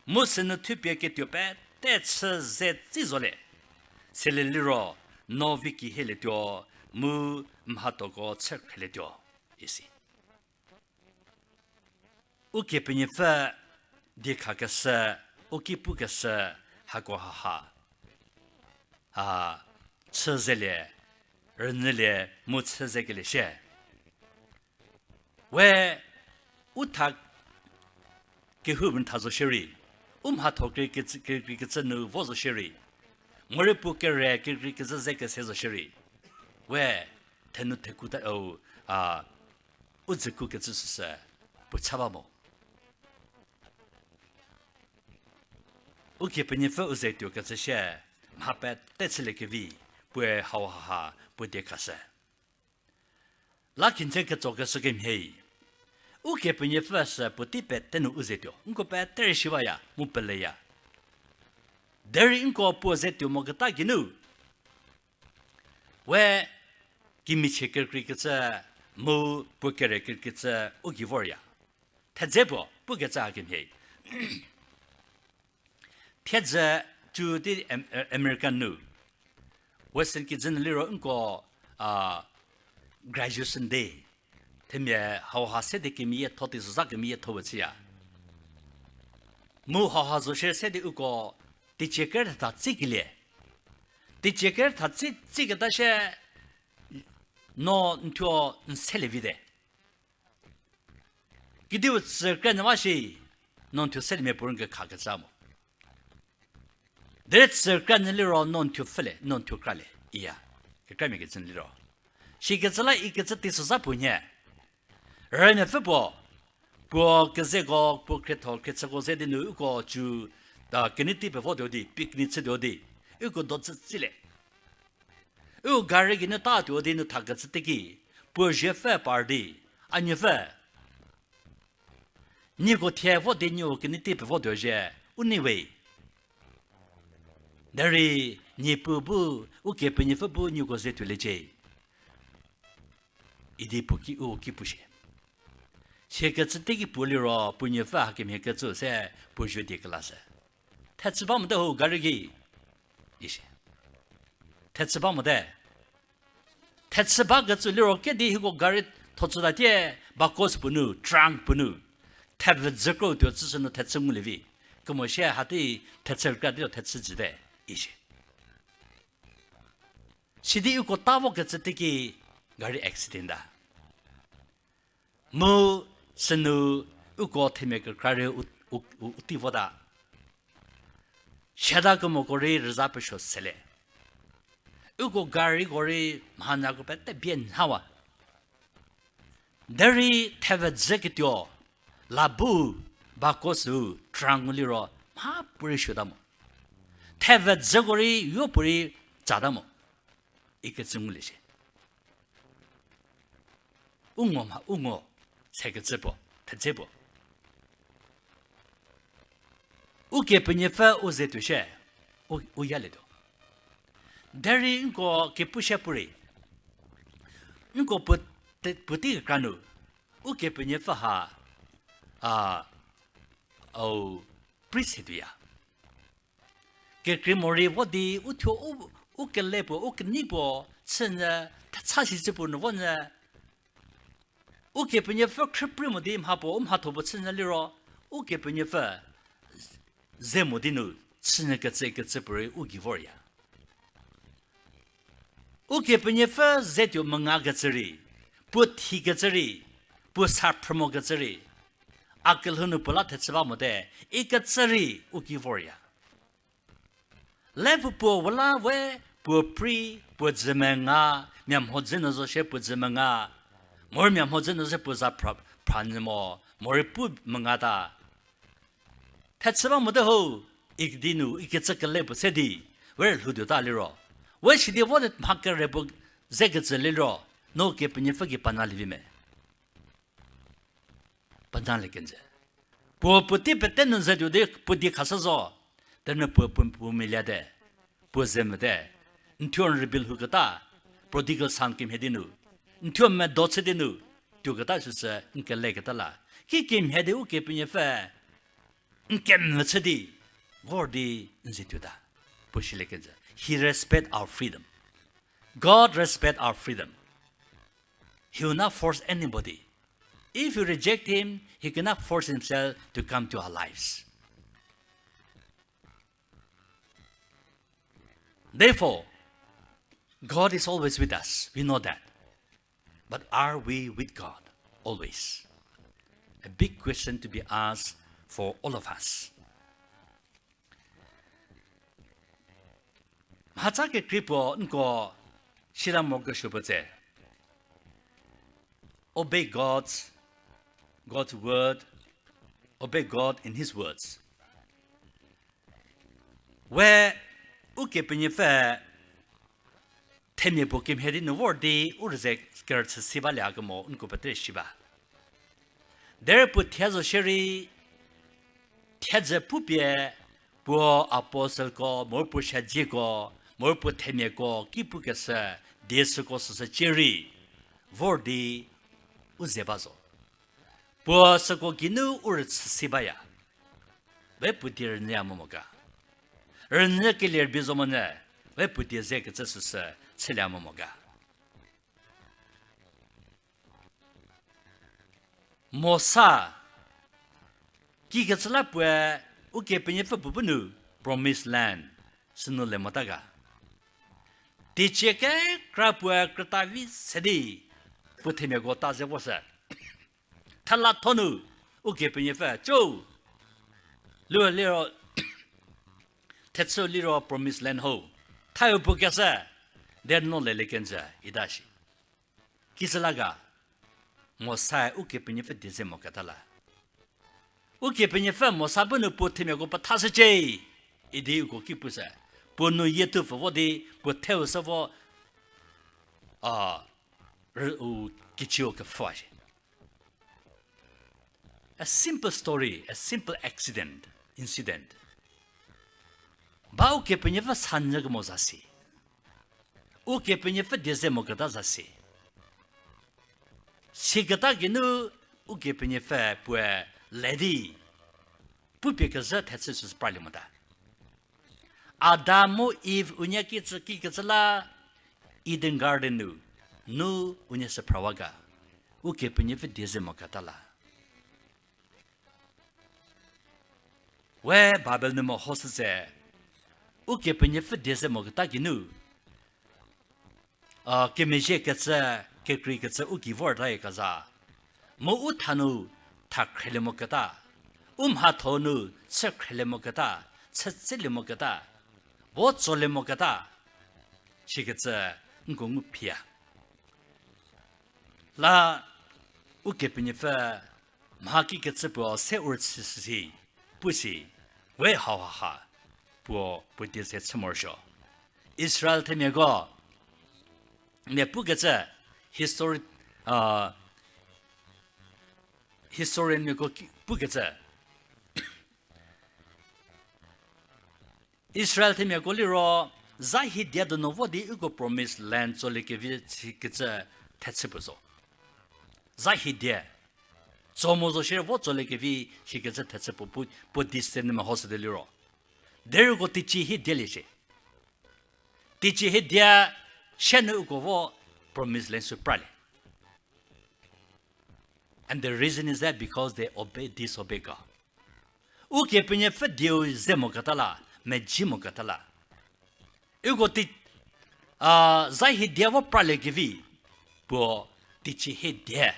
mu sünu thupie ketuo pete chü ze tsi zolie. Selie liro, no vi ki hielietuo, mu mhathoko chü khrelietuo, isi. Ukepenuopfü diekhakeshü, u ki pukeshü, hako haha, a, chü zelie, rünyülie, mu chü zekelie shie. We, u tha kehou n tha zo shierei, u mhatho kekreikecü, kekreikecü nu vo zo shierei, morei puo kere kekreikezhü ze kese zo shierei, we, thenu thekuta, o, a, u dzükukecü süsü puo cha ba mo. Ukepenuopfü u ze tuokecü shie, mha pete chüliekevi, puoe hau haha puo diekhashü. La kinze ketsokeshü kemhie, Ukepenuopfü sü puotei pete nu u ze tuo, nko pete rei shi baya mu peleya. Derei nko puo ze tuo moketa geinu, we, kimichie kekreikecü, mu puo kere kekreikecü u gei vorya. Thedze puo pukecü hakemhie, thiedzü cü di Am-, American nu, Western kijü nu liro nko, a, Graduation Day, themia hauha se di kemeyietho, teisozha kemeyietho we chüya. Mu hauha zo shie se di uko teicie kerütha tsikelie. Teicie kerütha tsi, tsiketa shie, no n thuo n selie vite. Kediu tsü kra nyü ba shi, no n thuo seliemia puo rei n kekhakecü mo. Derei tsü kra nyü liro no n thuo pfülie, no n thuo kralie, iya. Kekramia kecü nyü liro, shikecü la ikecü teisozha puo nhie. Rümiapfü puo, puo kezeko, puo khrietho khriechüko ze di nu uko cü, a, kenei tei pevotuo di, picnic chütuo di, uko do tsü tsilie. U gari geinu tatuo di nu thakecü teki, puo ziepfü par di, a nuopfü, nieko thie vo di nieko kenei tei pevotuo zhie, u nei we. Derei Niepuu bu, Ukepenuopfü bu nieko ze tuoliecie, idi puo ki, u ki pu shie. Siakecü teiki puo liro puo nuopfü hakemhie kecü se puo zuo die kelashü. Thechü ba mote ho gari ki, isi. Thechü ba mote. Thechü bakecü liro kedi hieko gari tho tsütatie, bakos puo nu, trunk puo nu, thevüdzü kro tuo tsüshü nu thechü ngulie vi. Kemo shie hatei thechü kra di thechü jüte, isi. Sidi uko ta vokecü teiki gari accident ta. Mu sünu uko themia kekra rei u, u, u, u tei vota. Siata kemoko rei rüza pesuo selie. Uko gariko rei mhanyako pete bie nhawa. Derei thevüdzü ketuo, la bu, bakos-u, trunk-u liro, mha puorei suota mo. Thevüdzüko rei yopuorei tsata mo. Ikecü ngulie shie. U ngo mha, u ngo, sekecü puo, thedze puo. Ukepenuopfü u ze tuo shie, u, u yalietuo. Derei nko kepu shie puorei, nko puo te, puotei kekra nu, Ukepenuopfü ha, a, au, priest tuoya. Kekreimorei vo di u thuo u, u kele puo, u kenei puo, chünyü, thecha si chü puo nu vonyü. Ukepenuopfü khrüprei mo di mha puo, u mhatho puo chünyü liro, Ukepenuopfü ze mo di nu, chünyü kecü kecü puorei u gei vorya. Ukepenuopfü ze tuo menga kecü rei, puo thi kecü rei, puo sa phrü mo kecü rei, a kelhou nu puo la thechü ba mote, ikecü rei u ki vorya. Le puo puo la we, puo prei, puo dzü menga, mia mhodzü nu zo shie puo dzü menga, morei mia mhodzü nu zo shie puo za phra, phra nyü mo, morei pu menga ta. Thechü ba mote ho, ikedi nu, ikecü kele puo se di, we lhoutuota liro. We sidi vo di mha kere puo ze kecü liro, no Kepenuopfü gei panalie vi me. Panalie kenjü. Puo puotei pete nu ze tuo di puo die khashü zo. Tenu puo, puo, puo meliete. Puo ze mote. N thuo n rübei lhouketa, prodigal son kemhie di nu, n thuo medo chü di nu, tuoketa süsü n keleketa la. Kikemhie di Ukepenuopfü n kemvü chü di, vor di n ze tuota. Puo silie kenjü. He respect our freedom. God respect our freedom. He will not force anybody. If you reject him, he cannot force himself to come to our lives. Therefore, God is always with us. We know that. But are we with God always? A big question to be asked for all of us. Mhatsa kekrei puo nko shita mo kesuo puo tse. Obey God's, God's word, obey God in his words. We Ukepenuopfü themia puo kemhie di nu vor di u rüze kerüchü si balie kemo nko pete shi ba. Derei puo thie zo shierei, thiedzü pupie, puo apostleko, morei puo shadzieko, morei puo themiako, ki pukeshü, die süko süsü cierei, vor di u ze ba zo. Puo süko geinu u rüchü si baya. We puo die rünyüya mo mo ga. Rünyü kelie rübei zo monyü, we puo die ze kecü süsü chülie mo mo ga. Mosa, kikecü la puoe Ukepenuopfü puo bu nu promised land sünu le mota ga. Teicie kekra puoe krüta vi se di puo themiako ta ze voshü. Thela tho nu Ukepenuopfü, cü, lu liro, thechü liro promised land ho. Thau puo keshü, de no lelie kenjü, ita shi. Kicü la ga, Mosae Ukepenuopfü die ze moketa la. Ukepenuopfü Mosa bu nu puo themiako pethashücie, idi uko ki pushü. Puo nu yie thupfü vo di, puo theu sü vo, a, rü-, u, kiciu kepfhü shi. A simple story, a simple accident, incident. Ba Ukepenuopfü sanyü kemo zasi. Ukepenuopfü die ze moketa zasi. Siketa geinu Ukepenuopfü puoe le di, pupie kezhü thechü süsü pralie mota. Adam mu Eve unie kicü kikecü la Eden Garden nu, nu unie sü phrawa ga, Ukepenuopfü die ze moketa la. We Bible nu mehoshü tse, Ukepenuopfü die ze moketa geinu, a, kemezhie kecü, kekrei kecü u gei vorta kezha. Mu u tha nu tha khrelie moketa, u mhatho nu chü khrelie moketa, chü tsülie moketa, vo tsolie moketa, sikecü nko ngu phiya. La Ukepenuopfü mha kikecü puo se u rüchü si, pu si, we hauha ha, puo, puo die ze chü morosuo. Israel themiako, mia pukecü, history, a, historian miako ki-, pukecü. Israel themiako liro, za hiedia donu vo di uko promised land tsoliekevi sikecü thechü puo zo. Za hiedia. Tso mo zo shierei vo tsoliekevi sikecü thechü puo pu, puo destiny mehoshüte liro. Derei uko teicie hiedia lie shie. Teicie hiedia shie nu uko vo promised land sü pralie. And the reason is that because they obey, disobey God. Ukepenuopfü dieu ze moketa la, meji moketa la. Uko tei, a, za hiedia vo praliekevi, puo teicie hiedia.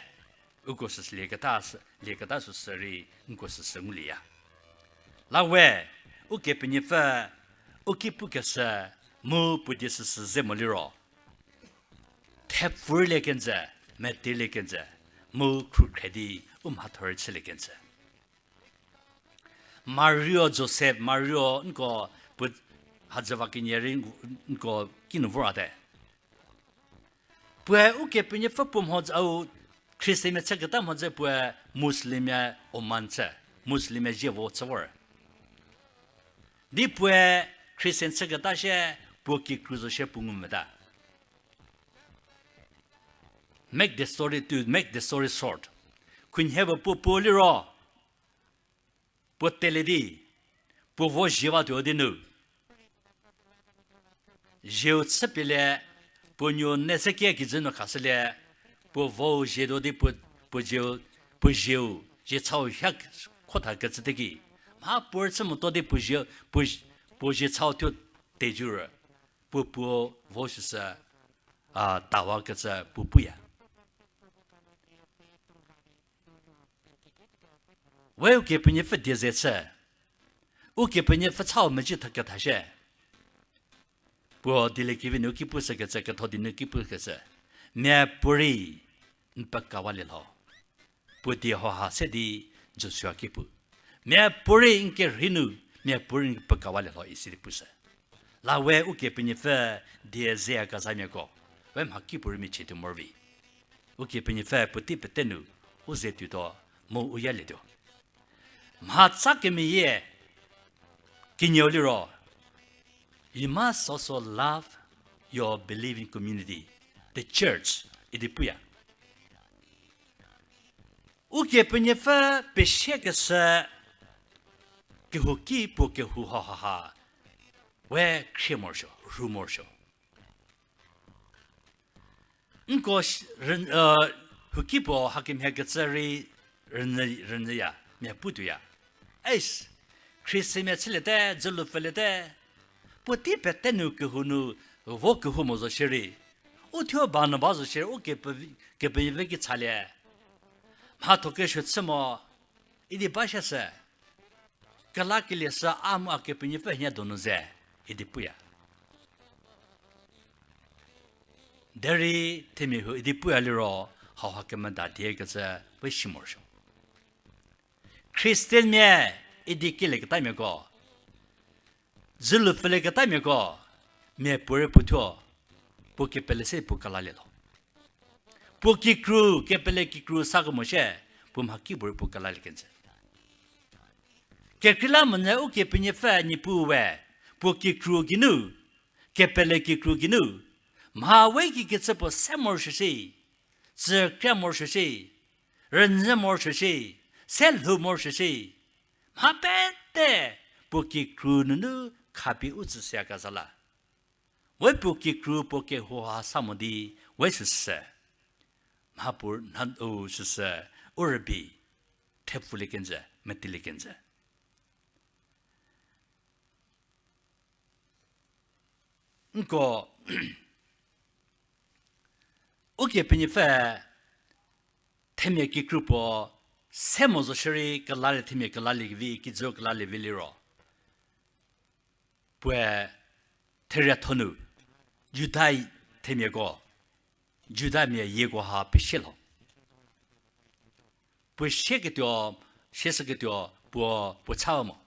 Uko süsü lieketa sü, lieketa süsü rei, uko süsü ngulieya. La we, Ukepenuopfü, u ki pukeshü, mu puo die süsü ze mo liro. Thepfurlie kenjü, metelie kenjü, mu khrukhre di u mhatho rei chülie kenjü. Mario Joseph, Mario nko puo hadzü va kenie rei nko kinu vorate. Puoe Ukepenuopfü puo mhodzü, au Khristanmia chüketa mhodzü puoe Muslimmia Oman chü. Muslim-e zie vo chü vor. Di puoe Christian chüketa shie, puo kikru zo shie puo ngu meta. Make the story, to make the story short. Khunhie puo puo puo liro, puo tele di, puo vo zie ba tuo di nu. Zieu chüpielie, puo nuo ne se kie kijü nu khashülie, puo vo zie tuo di puo, puo zieu, puo zieu, zie chau hia khotha kecü teki. Mha puo rüchü motuo di puo zie, puo, puo zie chau thuo tejü ro, puo puo vo süsü, a, tawa kecü puo puya. We Ukepenuopfü die ze chü. Ukepenuopfü chau mezhie tha ketha shie. Puo dieliekevi nu ki pushükecü, ketho di nu ki pukecü. Miapuorei n pekawalie lho. Puo die hauha se di Joshua ki pu. Miapuorei n kerhei nu, miapuorei n pekawalie lho isi di pushü. La we Ukepenuopfü die zeyakezhamiako, we mhakipuorei michie tuo morvi. Ukepenuopfü puotei pete nu u ze tuotuo, mu u yalietuo. Mhatsa kemeyie kenieu liro, you must also love your believing community, the church, idi puya. Ukepenuopfü pesiekeshü kehouki puo kehou hauha, we khrie morosuo, rhu morosuo. Nko houki puo hakemhie kecü rei rünyü, rünyüya, mia putuoya. Eis, Khristanmia chüliete, dzülu pfüliete, puotei pete nu kehou nu vo kehou mo zo shierei, u thuo ba nu ba zo shierei, u kepe-, Kepenuopfü ki chalie. Mhatho kesuo chü mo, idi ba shie sü, kelakelie sü a mu a Kepenuopfü hie donu ze, idi puya. Derei themia hu idi puya liro, hauha kemeda die kecü we si morosuo. Khristanmia idi kelieketamiako, dzülu pfülieketamiako, miapuorei puothuo, puo kepele se puo kelalie lho. Puo kikru, kepele kikru sa kemo shie, puo mhakipuorei puo kelalie kenjü. Kekreilamonyü Ukepenuopfü Niepuu we, puo kikru geinu, kepele kikru geinu, mha we kikecü puo se morosuo shi, tsükrie morosuo shi, rünyü morosuo shi, se lhou morosuo shi, mha pete puo kikru nunu khapie u tsüshüyakezha la. We puo kikru puo kehou ha sa mo di, we süsü, mhapuo nha u süsü, u rübei, thepfulie kenjü, metilie kenjü. Nko, Ukepenuopfü themia kikru puo se mo zo shierei kelalie, themia kelalie kevi, kijü kelalie vi liro, puoe therietho nu, Juda themiako, Judamia yieko ha pesie lho. Puo sieketuo, sieshüketuo puo, puo cha mo.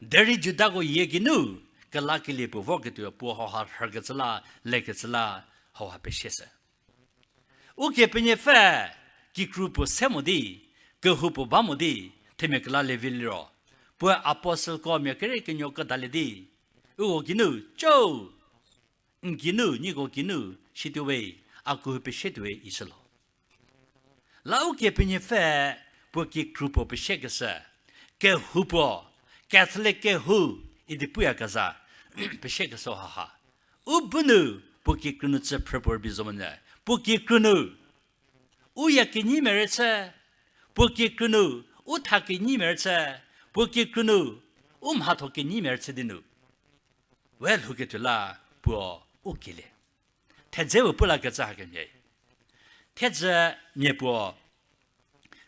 Derei Judako yie geinu, kelakelie puo vorketuo puo hauha rhükecü la, lekecü la, hauha pesie sü. Ukepenuopfü kikru puo se mo di, kehou puo ba mo di, themia kelalie vi liro, puoe apostleko mia kere kenuo kedalie di, uko geinu, cou, n geinu, nieko geinu, situowe, a kehou pesietuowe ishü lho. La Ukepenuopfü puo kikru puo pesiekeshü, kehou puo, Catholic kehou, idi puyakezha, pesiekeshü haha. U bu nu, puo kikru nu tsü phrü puo rübei zo monyü, puo kikru nu, u ya kenyimia rei chü, puo kikru nu, u tha kenyimia rei chü, puo kikru nu, u mhatho kenyimia rei chü di nu, we lhouketuo la puo u kelie. Thedze puo pu lakecü hakemhie. Thiedzü mia puo,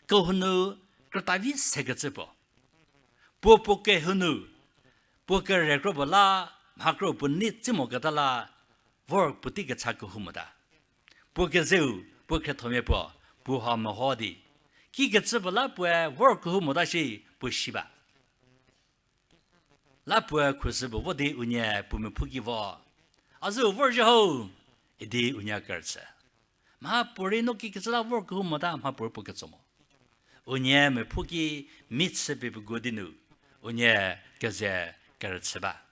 kehou nu krüta vi sekecü puo. Puo puo kehou nu, puo kere kro puo la, mha kro puo nei tsi moketa la, vor puotei kecha kehou mota. Puo kezeu, puo khriethomia puo, puo ha meho di, kikecü puo la puoe vor kehou mota shi puo si ba. La puoe khrusü puo vo di unie puo mephu ki vo, a zü vor zhie ho, idi unie kerüchü. Mhapuorei no kikecü la vor kehou mota, mhapuorei puo ketso mo. Unie mephu ki mi chüpie puo guo di nu, unie keze kerüchü ba.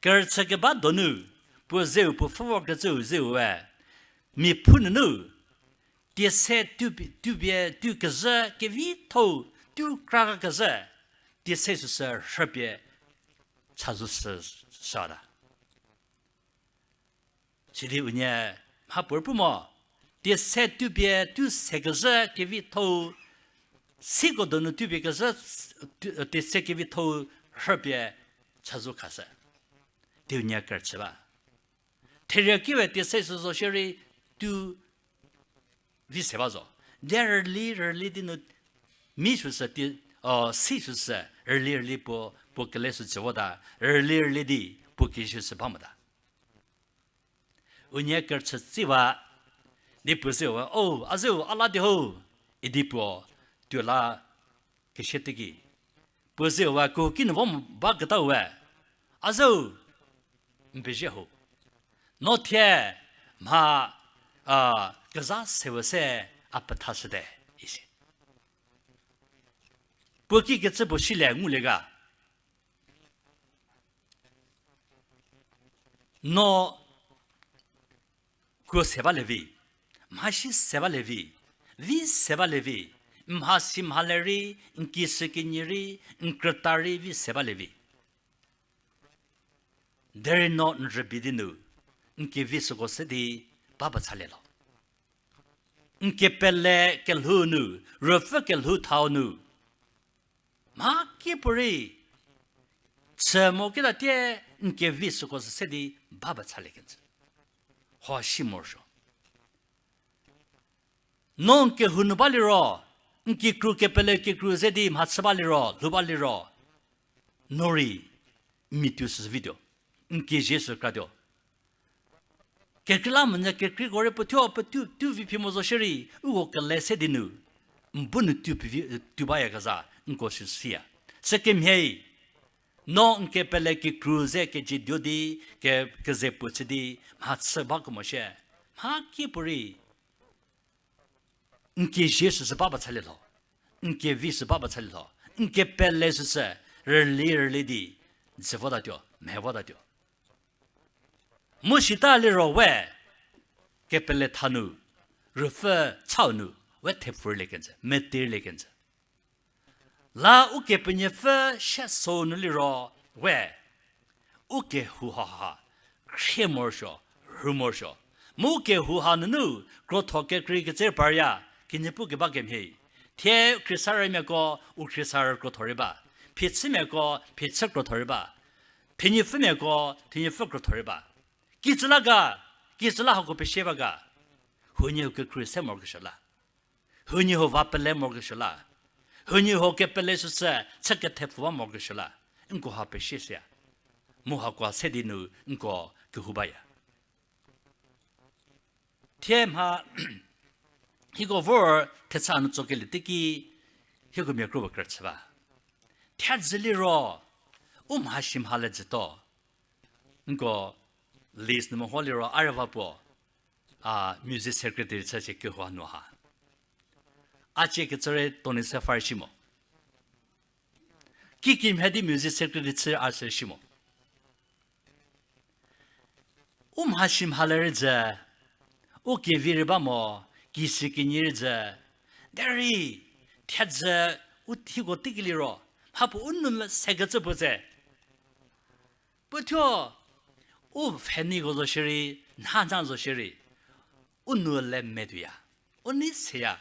Kerüchü keba donu, puo zeu puo pfhü vorkecüu zeu we, mia phu nunu, tiese tu, tupie, tu kezhü kevitho-u, tu kra kezhü, tiese süsü rhüpie chazou shü, shüta. Sidi unie mhapuorei pu mo, tiese tupie tu se kezhü kevitho-u, siko donu tupie kezhü, tu, tiese kevitho-u rhüpie chazou khashü. Di unie kerüchü ba. Therie ki we tiese sü zo shierei tu vi se ba zo. Di rüli, rüli di nu mi süsü ti, o, si süsü, rüli, rüli puo, puo kele sü tsü vota, rüli, rüli di puo ki süsü ba mota. Unie kerüchü tsi ba, di puo zeu we, o, a zeu, a la di ho, idi puo, tuo la kesie teki. Puo zeu we, kehouki nu vo mo baketa we, a zeu, n pezie ho. No thie, mha, a, kezha se we se, a pethashüte, isi. Puo kikecü puo silie ngulie ga. No kuo se balie vi, mhasi se balie vi, vi se balie vi, mhasi mhale rei, n kishükinyi rei, n krüta rei vi se balie vi. Derei no n rübei di nu, n kevi süko se di ba ba chalie lho. N kepele kelhou nu, ruopfü kelhou thau nu, mha kiepuorei, chü mo keta tie n kevi süko sü se di ba ba chalie kenjü. Huo si morosuo. No n kehou nu baliro, n kikru kepele kikru ze di mhachü baliro, lhou baliro, no rei, n miatu sü vituo, n kezie sü kratuo. Kekreilamonyü kekreiko rei puothuo puotou tu vi phi mo zo shierei, uko kele se di nu, n bu nu tu pevi, tu bayakezha, nko sü siya. Sükemhie, no n kepele kikru ze kejieduo di, ke, keze puo chü di, mhachü ba kemo shie, mha kiepuorei, n kezie süsü ba ba chalie lho, n kevi sü ba ba chalie lho, n kepele süsü, rüli rüli di, jü votatuo, mhe votatuo. Mu sita liro we, kepele tha nu, ruopfü chau nu, we thepfurlie kenjü, metirlie kenjü. La Ukepenuopfü sie so nu liro we, ukehou ha ha, khrie morosuo, rhu morosuo. Mu ukehou ha nunu, krotho kekrei ketse parya, kinyi pu keba kemhie. Thie khriesarümiako, u khriesarü krotho rei ba. Phichümiako, phichü krotho rei ba. Thenupfümiako, thenupfü krotho rei ba. Kicü la ga, kicü la hako pesie ba ga. Huoniehuo kekrei se morokesuo la. Huoniehuo va pele morokesuo la. Huoniehuo kepele süsü, chü kethepfu ba morokesuo la. Nko ha pesie süya. Mu hakoa se di nu nko kehou baya. Thie mha, hieko vor thecha nu tsokelie teiki, hieko mia kro puo kerüchü ba. Thiedzü liro, u mhasi mhale jütuo. Nko list nu meho liro a rei va puo, a, music secretary chü sie kehou nu ha. A cie kecü rei Tony Sefer shi mo. Kikimhie di music secretary chü a sü shi mo. U mhasi mhale rei jü, u kevi rei ba mo, kishükinyi rei jü, derei, thiedzü, u hieko teiki liro, mhapuo u nou mese kecü puo tse. Puothuo, u pfheniko zo shierei, nhanyü zo shierei, u nou le metuoya, u nei seya.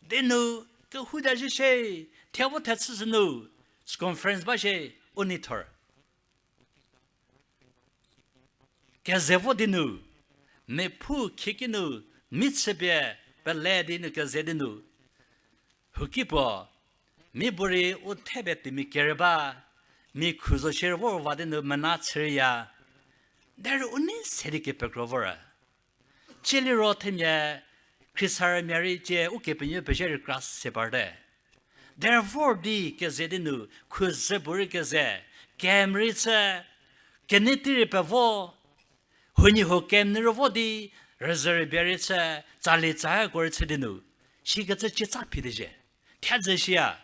Di nu, kehou ta zhie shie, thie vo thechü sü nu, conference ba shie, u nei thor. Keze vo di nu, mephu khieki nu, mi chüpie, pele di nu keze di nu. Huoki puo, mi bu rei u thepie temi kere ba, mi khu zo shierei vor va di nu mena chüya. Derei u nei se di kepekro vor. Cie liro themia, khriesarümia rei cie Ukepenuopfü pezie rei kra se parte. Derei vor di keze di nu, khu ze bu rei keze, camp rei chü, kenei tei rei pevo, huoniehuo camp nu rei vo di, rüzhü rübei rei chü, tsali tsako rei chü di nu, Sikecü cie tsa phite zhie. Thie zhü shia.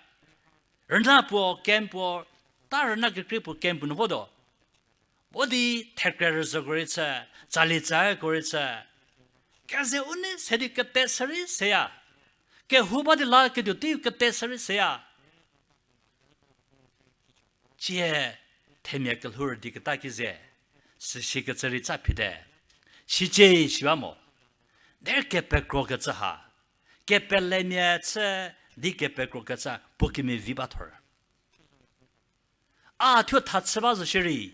Rüna puo camp puo, ta rüna kekrei puo camp puo nu votuo. Vo di thekre rüzhüko rei chü, tsali tsako rei chü. Keze u nei se di kete sürei seya. Kehou ba di la ketuo teiu kete sürei seya. Cie themia kelhou rüdi keta ki ze, süsikecü rei tsa phite. Sicie shi ba mo. Derei kepekrokecü ha. Kepelemia chü di kepekrokecü puo kemevi ba thor. A thuo tha chü ba zo shierei.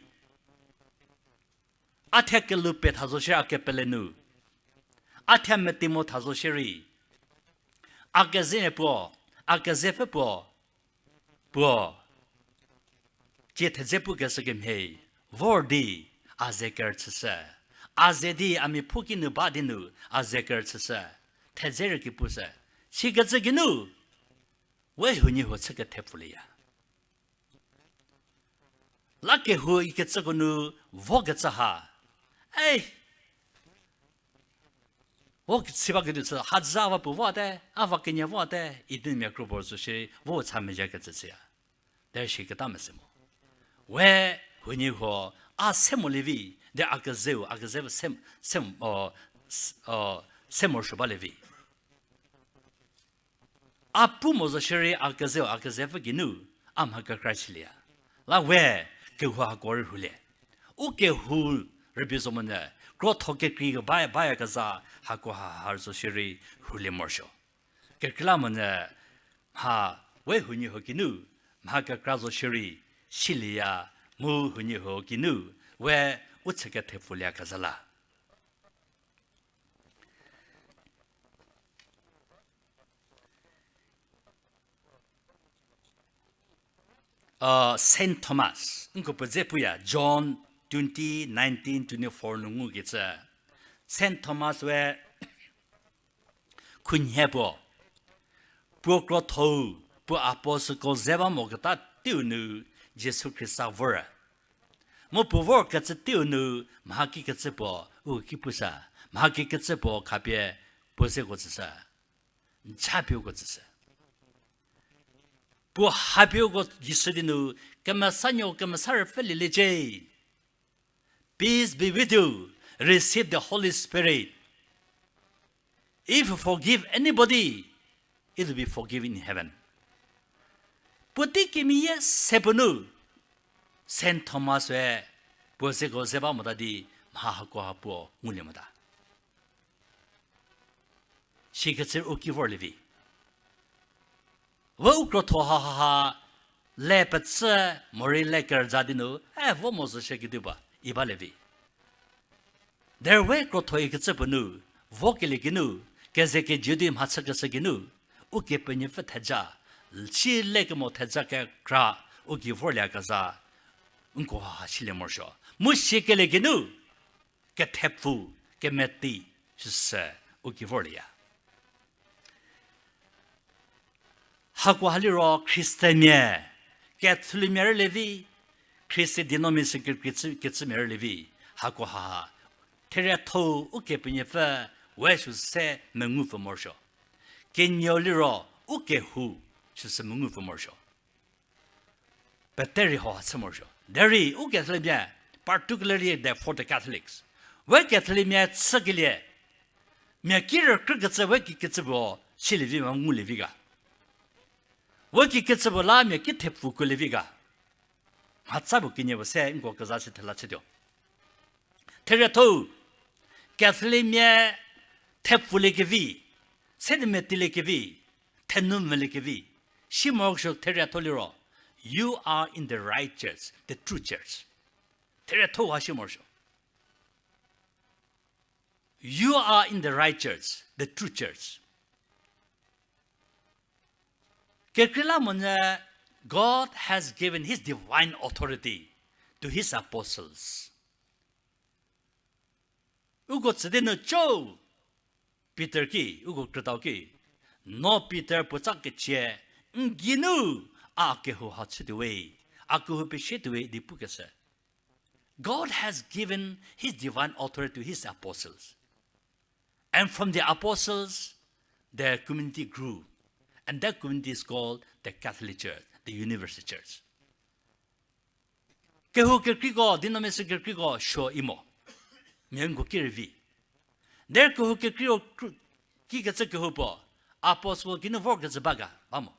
A thie kelhou pe tha zo shierei a kepele nu. A thie meti mo tha zo shierei. A kezemia puo, a kezepfü puo, puo. Cie thedze pukeshü kemhie, vor di, a ze kerüchüshü. A ze di, a miaphu kinu ba di nu, a ze kerüchüshü. Thedze rei ki pushü. Sikecü geinu, we huoniehuo chü kethepfulieya. La kehou ikecüko nu vokecü ha. Ei, vo kesi ba ketuo chü, ha za va puo vote, a va kenie vote, idi mia kro puo zo shierei, vo cha mezhie kecü chüya. Derei siketa mese mo. We huoniehuo, a se molie vi, de a kezeu, a kezeu se, se, o, s-, o, se morosuo balie vi. A pu mo zo shierei a kezeu, a kezepfü geinu, a mha kekra chülieya. La we, kehou hako rei rhulie. U kehou rübei zo monyü, krotho kekrei ba, bayakezha hako ha ha zo shierei rhulie morosuo. Kekreilamonyü, mha we huoniehuo geinu, mha kekra zo shierei, silieya, mu huoniehuo geinu, we u chü kethepfulieyakezha la. Uh, Saint Thomas, nko puo dze puya, John twenty, nineteen, twenty-four nu ngukecü. Saint Thomas we khunhie puo, puo krotho-u, puo apostleko ze ba moketa teiu nu Jisu Khrista vor. Mu puo vorkecü teiu nu mha kikecü puo u ki pushü, mha kikecü puo khapie puo zeko tsüshü, n cha pie uko tsüshü. Puo ha pie uko Jisu di nu, Kemesa Nuou, Kemesa Ruopfü lieliecie. Peace be with you. Receive the Holy Spirit. If you forgive anybody, it will be forgiven in heaven. Puotei kemeyie se puo nu, Saint Thomas-e puo zeko ze ba mota di mha hakoha puo ngulie mota. Sikecü u ki vorlie vi. We u krotho hahaha, le pecü morei le kerüza di nu, e vo mo zo shie kediba, i balie vi. Derei we krotho ikecü puo nu, vokelie geinu, keze kejü di mhachükeshü geinu, Ukepenuopfü theja, si lekemo theja kekra u ki vorlieyakezha, nko ha silie morosuo. Mu sikelie geinu, kethepfu, kemeti, süsü u ki vorlieya. Hakoha liro Christianmia, Catholicmia rülie vi, Christian denomination ke-, kecü, kecümia rülie vi, hakoha, therietho-u Ukepenuopfü, we süsü mengupfü morosuo. Kenieu liro ukehou süsü mengupfü morosuo. Peterei hau ha chü morosuo. Derei u Catholicmia, particularly the, for the Catholics, we Catholicmia chükelie, mia ki rükrükecü we kikecü puo silie vi, ngulie vi ga. We kikecü puo la mia ki thepfu kuolie vi ga. Mhatsa puo kenie puo se nko kezha si thela chütuo. Therietho-u, Catholicmia thepfuliekevi, se di metieliekevi, thenou mvüliekevi, si morosuo therietho liro, you are in the right church, the true church. Therietho-u ha si morosuo. You are in the right church, the true church. Kekreilamonyü, God has given his divine authority to his apostles. Uko tsüdi nu cho, Peter ki, uko krütau ki, no Peter puotsa kecie, n geinu a kehou ha chütuowe, a kehou pesietuowe idi pukeshü. God has given his divine authority to his apostles. And from the apostles, the community grew. And that community is called the Catholic Church, the Universal Church. Kehou kekreiko, denomination kekreiko suo i mo. Mia nko ki rei vi. Derei kehou kekrei, kikecü kehou puo, apostle geinu vorkecü ba ga, ba mo.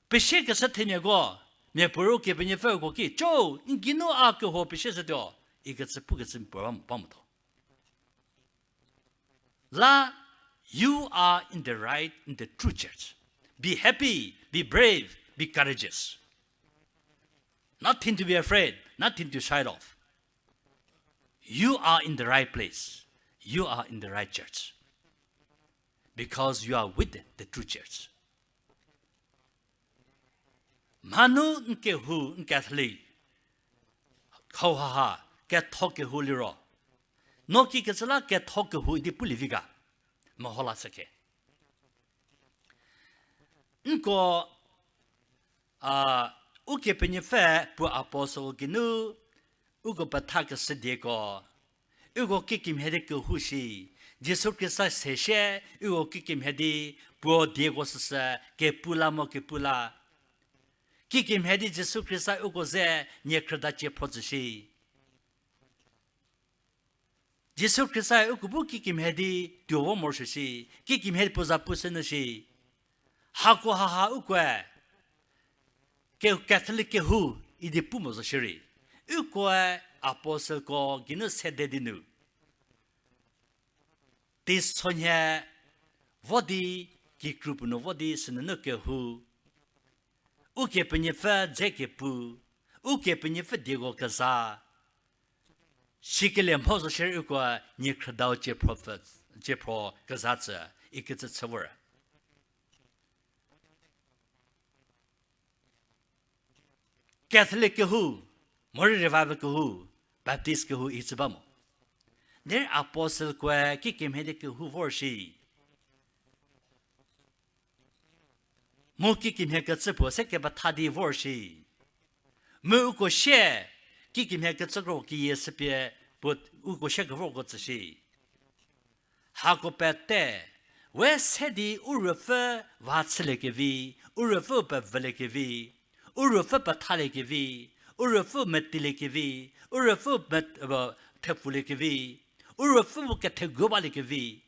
Pesiekeshü themiako, miapuorei Ukepenuopfüko ki, co, n geinu a kehou pesieshütuo, ikecü pukecü puo ba mo, ba mo tho. La, you are in the right, in the true church. Be happy, be brave, be courageous. Nothing to be afraid, nothing to shy of. You are in the right place. You are in the right church. Because you are with the true church. Mhanu n kehou, n Catholic, hauhaha, ketho kehou liro, no kikecü la ketho kehou idi pulie vi ga, meho la shükhe. Nko, a, Ukepenuopfü puo apostle geinu uko pethakeshü dieko, uko kikemhie di kehou shi, Jisu Khrista se shie, uko kikemhie di puo dieko süsü kepu la mo kepu la. Kikemhie di Jisu Khrista uko ze niekhrüda cie phro tsü shi. Jisu Khrista uko bu kikemhie di tuo vo morosuo shi, kikemhie di puo za pushü nyü shi. Hako haha ukoe, ke Catholic kehou idi pu mo zo shierei, ukoe apostleko geinu sede di nu, teisonhie vo di, kikru puo nu vo di sünunu kehou, Ukepenuopfü dze kepu, Ukepenuopfü dieko keza, sikelie mho zo shierei uko niekhrüdau cie phro, cie phro keza tsü, ikecü chü vor. Catholic kehou, morei Revival kehou, Baptist kehou icü ba mo. Derei apostle koe kikemhie di kehou vor shi. Mu kikemhie kecü puo se kepetha di vor shi. Mu uko sie, kikemhie kecü kro kiyie süpie puo uko sie kevorko tsü shi. Hako pete, we se di u ruopfü va chüliekevi, u ruopfü pevüliekevi, u ruopfü pethaliekevi, u ruopfü metiliekevi, u ruopfü met-, thepfuliekevi, u ruopfü bu ketheguo baliekevi.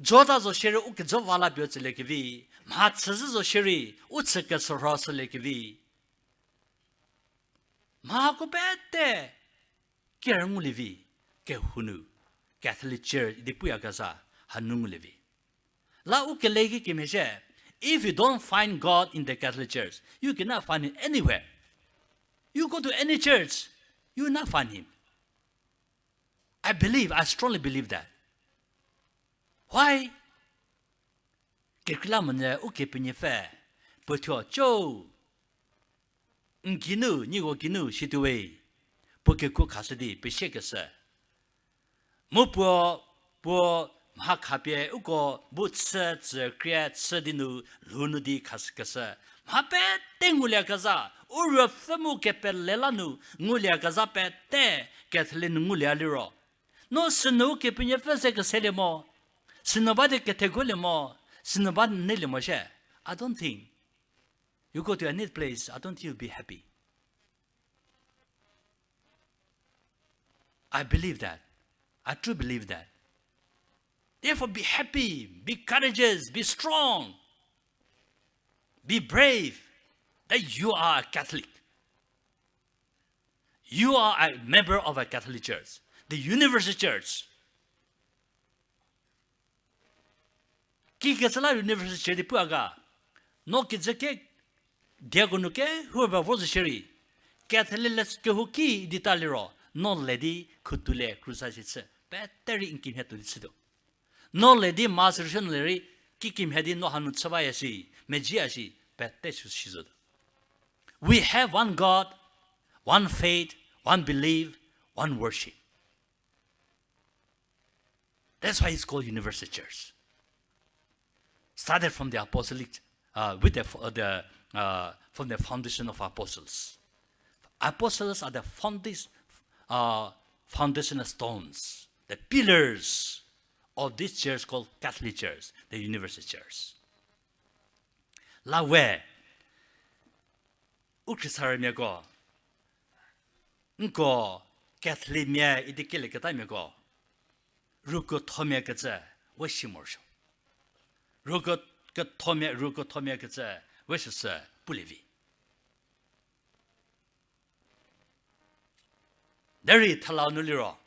Jota zo shierei u kejo va la pie tsüliekevi, mha chüzhü zo shierei u chü kechürho shüliekevi. Mhako pete ker ngulie vi, kehou nu, Catholic Church idi puyakezha hanu ngulie vi. La u kele kikemhie shie, if you don't find God in the Catholic Church, you cannot find him anywhere. You go to any church, you will not find him. I believe, I strongly believe that. Why? Kekreilamonyü Ukepenuopfü puo thuo co, n geinu, nieko geinu situwe, puo kekuo khashü di pesiekeshü. Mu puo, puo mha khapie uko bu chü tsü krie chü di nu lhou nu di khashükeshü. Mha pete nguliekezha, u ruopfü mu kepele la nu nguliekezha pete Catholic nu ngulie liro, no sünu Ukepenuopfü ze keselie mo, sünu ba di ketheguolie mo, sünu ba neilie mo shie, I don't think. You go to any place, I don't think you'll be happy. I believe that. I truly believe that. Therefore, be happy, be courageous, be strong, be brave that you are a Catholic. You are a member of a Catholic Church, the universal church. Kikecü la universal church di pu a ga? No kijü ke dieko nu kehou ba vo zo shierei, Catholic le kehouki idi ta liro, no le di khutulie krusa si chü, pete rei n kimhie tuo di chütuo. No le di Mass rüshü nu le rei, kikimhie di no hanu chü baya shi, mejiya shi, pete sü shi zotuo. We have one God, one faith, one belief, one worship. That's why it's called universal church. Started from the apostolic, uh, with the, fo- the, uh, from the foundation of apostles. Apostles are the foundis- uh, foundational stones, the pillars of this church called Catholic Church, the universal church. La we, u khriesarümiako, nko Catholicmia idi kelieketamiako, ruko thomia kecü we shi morosuo. Ruko, kethomia, ruko thomia kecü we süsü pulie vi. Derei thalau nu liro,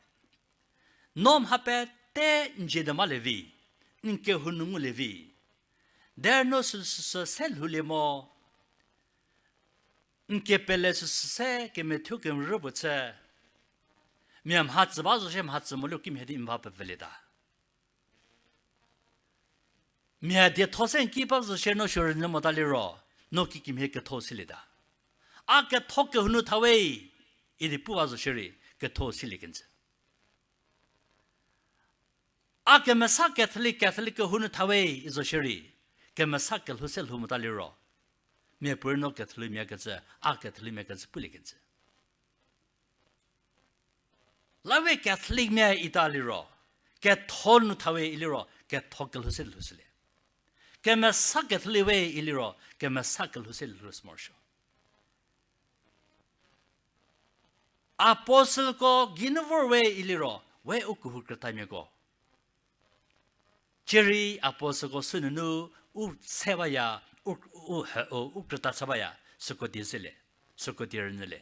no mha pete n zie de malie vi, n kehou nu ngulie vi. Derei no süsü se lhoulie mo, n kepele süsü se kemethuo kemerü puo chü, mia mhatsü ba zo shie mhatsü mo liro kimhie di n va pevülieta. Mia dietho se n ki ba zo shie no suo rünyü mota liro, no kikemhie ketho silieta. A ketho kehou nu tha we, idi pu ba zo shierei, ketho silie kenjü. A kemesa Catholic, Catholic kehou nu tha we, i zo shierei, kemesa kelhou se lhou mota liro, miapuorei no Catholicmia kecü, a Catholicmia kecü pulie kenjü. La we Catholicmia ita liro, ketho nu tha we iliro, ketho kelhou se lhoushülie. Kemesa Catholic we iliro, kemesa kelhou se lhoushü morosuo. Apostleko geinu vor we iliro, we u kehou krütamiako. Cierei apostleko sünunu u se baya, u, u, u krüta chü baya, süko die zelie, süko die rünyülie.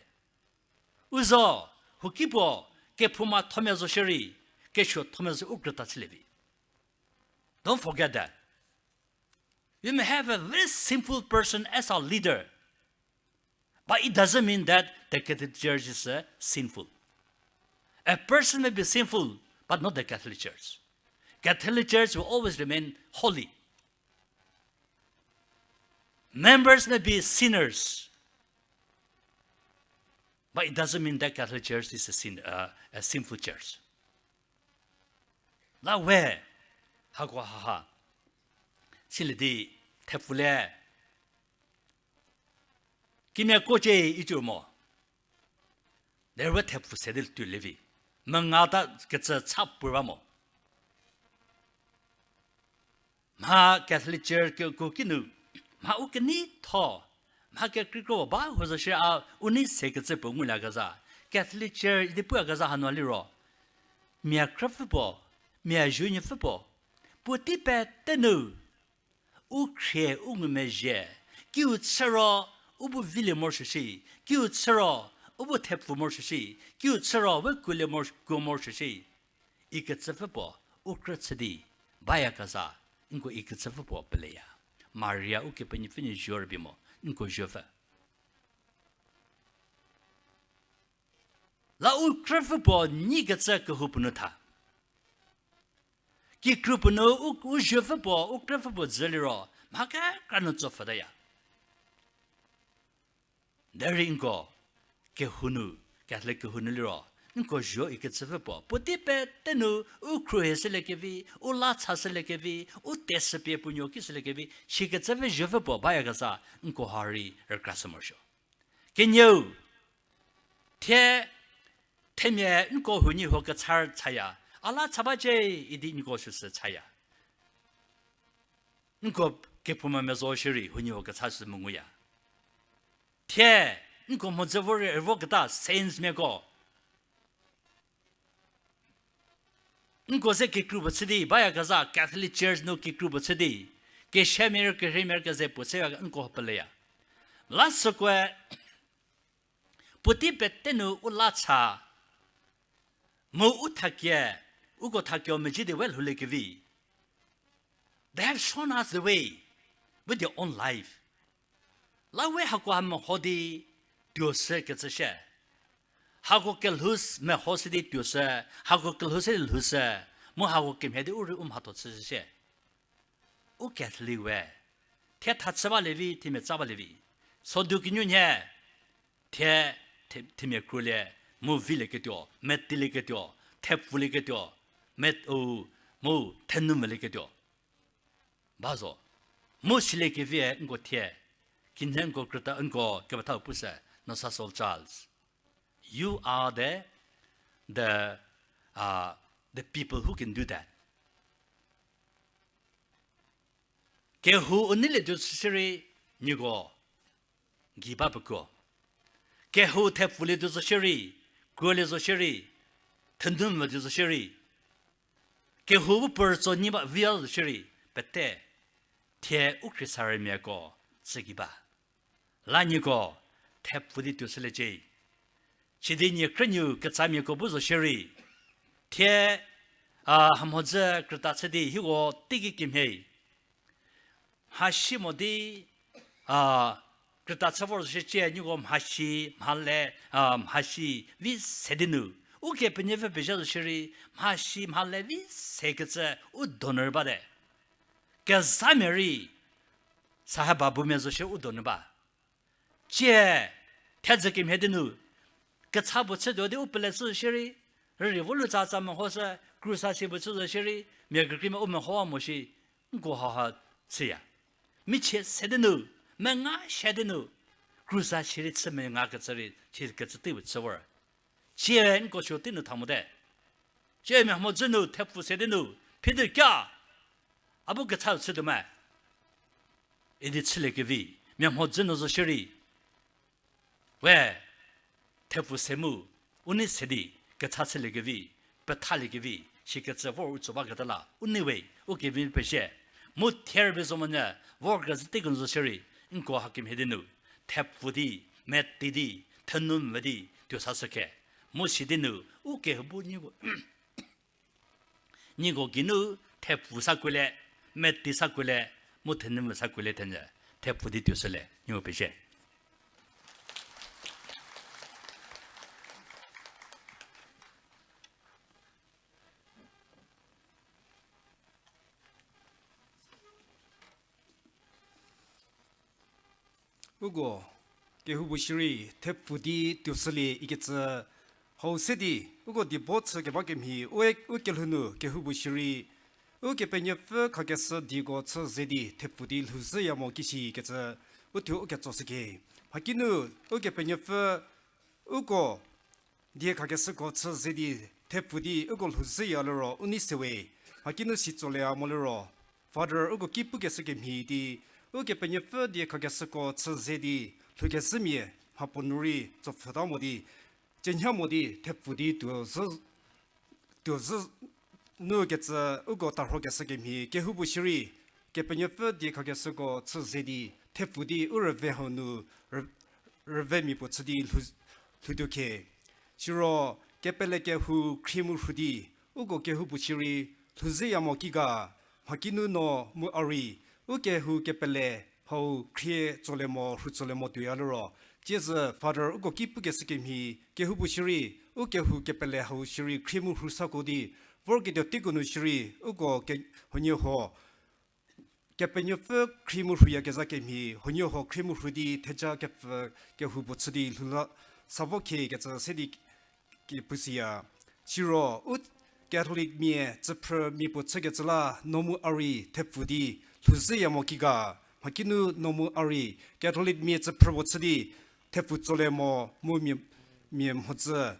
U zo, huoki puo, kephouma thomia zo shierei, kesuo thomia zo u krüta chülie vi. Don't forget that. You may have a very sinful person as our leader, but it doesn't mean that the Catholic Church is, uh, sinful. A person may be sinful, but not the Catholic Church. Catholic Church will always remain holy. Members may be sinners, but it doesn't mean that Catholic Church is a sin, uh, a sinful church. La we, hako haha. Silie di, thepfulie. Kimia kocie icu mo. Derei we thepfu se di tuolie vi. Mengata kecü cha puo ba mo. Mha Catholic Church keko kinu, mha u keneitho, mha kekreikro ba huo zo shie a u nei se kecü puo nguliekezha. Catholic Church idi puyakezha hanu liro, mia krüpfü puo, mia zunyüpfü puo, puotei pete nu, u khrie u ngumezhie, kiu chü ro u bu vilie morosuo shi, kiu chü ro u bu thepfu morosuo shi, kiu chü ro we kuolie mor-, kuo morosuo shi. Ikecüpfü puo, u krü chü di, bayakezha, nko ikecüpfü puo peleya. Maria Ukepenuopfü nu zuo rübei mo, nko zuopfü. La u krüpfü puo nyikecü kehoupuo nu tha. Kikru puo nu u, u zuopfü puo, u krüpfü puo dzü liro, mha kekra nu tsopfhütaya. Derei nko, kehou nu, Catholic kehou nu liro, nko zuo ikecüpfü puo, puotei pete nu, u khruohi shüliekevi, u la cha shüliekevi, u teshüpie puo nuo ki shüliekevi, sikecüpfü zuopfü puo bayakezha, nko ha rei rükrashü morosuo. Kenieu, thie, themia nko huoniehuo kecha chaya, a la cha bacie idi nko süsü chaya. Nko kephouma mezo shierei huoniehuo kecha sü menguya. Thie, nko mhodzü vorei voketa saintsmiako. Nko ze kikru puo chü di, bayakezha Catholic Church nu kikru puo chü di, kesiamia rei kerheimia rei keze puo chüya nko peleya. La sükoe, puotei pete nu u la cha, mu u thakie, uko thakie mezhie di we lhouliekevi. They have shown us the way with their own life. La we hako ha meho di tuoshü kecü shie. Hako kelhou s-, meho shü di tuoshü, hako kelhou shü di lhoushü, mu hako kemhie di u rei u mhatho chüshü shie. U Catholic we, thie tha chü balie vi, themia tsa balie vi. Sodu kinu nhie, thie, the-, themia kruolie, mu vilieketuo, metilieketuo, thepfulieketuo, met-, u, mu thenu melieketuo. Ba zo. Mu siliekevi-e nko thie, kinhie nko krüta nko kepethau pushü, no sa Saul Charles. You are the, the, uh, the people who can do that. Kehou u neilietuo shierei, nieko gei ba pekuo. Kehou thepfulietuo zo shierei, kuolie zo shierei, thenumvü tuo zo shierei, kehou bu puortso nyi ba vial zo shierei, pete thie u khriesarümiako tsü gei ba. La nieko thepfu di tuoshüliecie. Sidi nie krünuo ketsamiako bu zo shierei, thie, a, hamhodzü krüta chü di hieko teiki kemhie mhasi mo di, a, krüta chü vor zo shie, nieko mhasi, mhale, a, mhasi vi se di nu, Ukepenuopfü pezha zo shierei, mhasi mhale vi sekecü u donu bate. Kezhamia rei, sahaba bumia zo shie u donu ba. Tsie, thedzü kemhie di nu, kecha puo chütuo di u pele chü shierei, rürei vo lu tsatsa mehoshü, krusa si puo chü zo shierei, mia kekreimia u mehowa mo shi, nko haha chüya. Michie se di nu, menga se di nu, krusa shierei chü mengakecü rei, sikecü teiu chü vor. Tsie nko suo tei nu tha mote. Tsie mia mhodzü nu thepfu se di nu, phi di kya, a bu kecha chütuo me idi chüliekevi, mia mhodzü nu zo shierei, we, thepfu se mu, u nei se di, kecha chüliekevi, pethaliekevi, sikecü vor u tso baketa la, u nei we, u kevi pezie. Mu thierbe zo monyü, vorkezhü teiko nu zo shierei, nko hakemhie di nu, thepfu di, meti di, thenumvü di tuo sashü khe. Mu sidi nu, u kehoubu nieko, nieko geinu thepfu sakuolie, meti sakuolie, mu thenumvü sakuolie thenyü, thepfu di tuoshülie, nieko pezie. Uko kehoupuo shierei thepfu di tuoshülie ikecü hau se di, uko diebo chü keba kemhie, u, u kelhou nu kehoupuo shierei Ukepenuopfü khakeshü dieko chü ze di thepfu di lhouzhüya mo kishi kecü, uthuo u ketsoshüke. Mhakinu Ukepenuopfü uko die khakeshüko chü ze di thepfu di uko lhouzhüya liro u nei se we. Mhakinu si tsolie mo liro, Father uko ki pukeshü kemhie di, Ukepenuopfü die khakeshüko chü ze di lhoukezhümia mhapuo nu rei tsopfhüta mo di, cenhya mo di thepfu di tuo zhü, tuo zhü nu kecü uko tarhokeshü kemhie kehoupuo shierei, Kepenuopfü die khakeshüko chü ze di thepfu di u rüve hau nu rü-, rüvemia puo chü di lhou-, lhoutuo khe. Siro kepele kehou khrie mu rhu di, uko kehoupuo shierei lhouzhüya mo ki ga, mhakinu no mu a rei, u kehou kepele hau khrie tsolie mo, rhu tsolie mo tuoya liro, tsiezü Father uko ki pukeshü kemhie kehoupuo shierei, u kehou kepele hau shierei khrie mu rhu sako di, vorketuo teiko nu shierei, uko ke-, huoniehuo Kepenuopfü khrie mu rhuyakezha kemhie, huoniehuo khrie mu rhu di theja kepfü kehoupuo chü di lhou la sa vo khe kecü se di ki pushüya. Siro u Catholic mia tsüphrü mia puo chükecü la no mu a rei thepfu di lhouzhüya mo ki ga, mhakinu no mu a rei Catholic mia tsüphrü puo chü di thepfu tsolie mo mu mia, mia mhodzü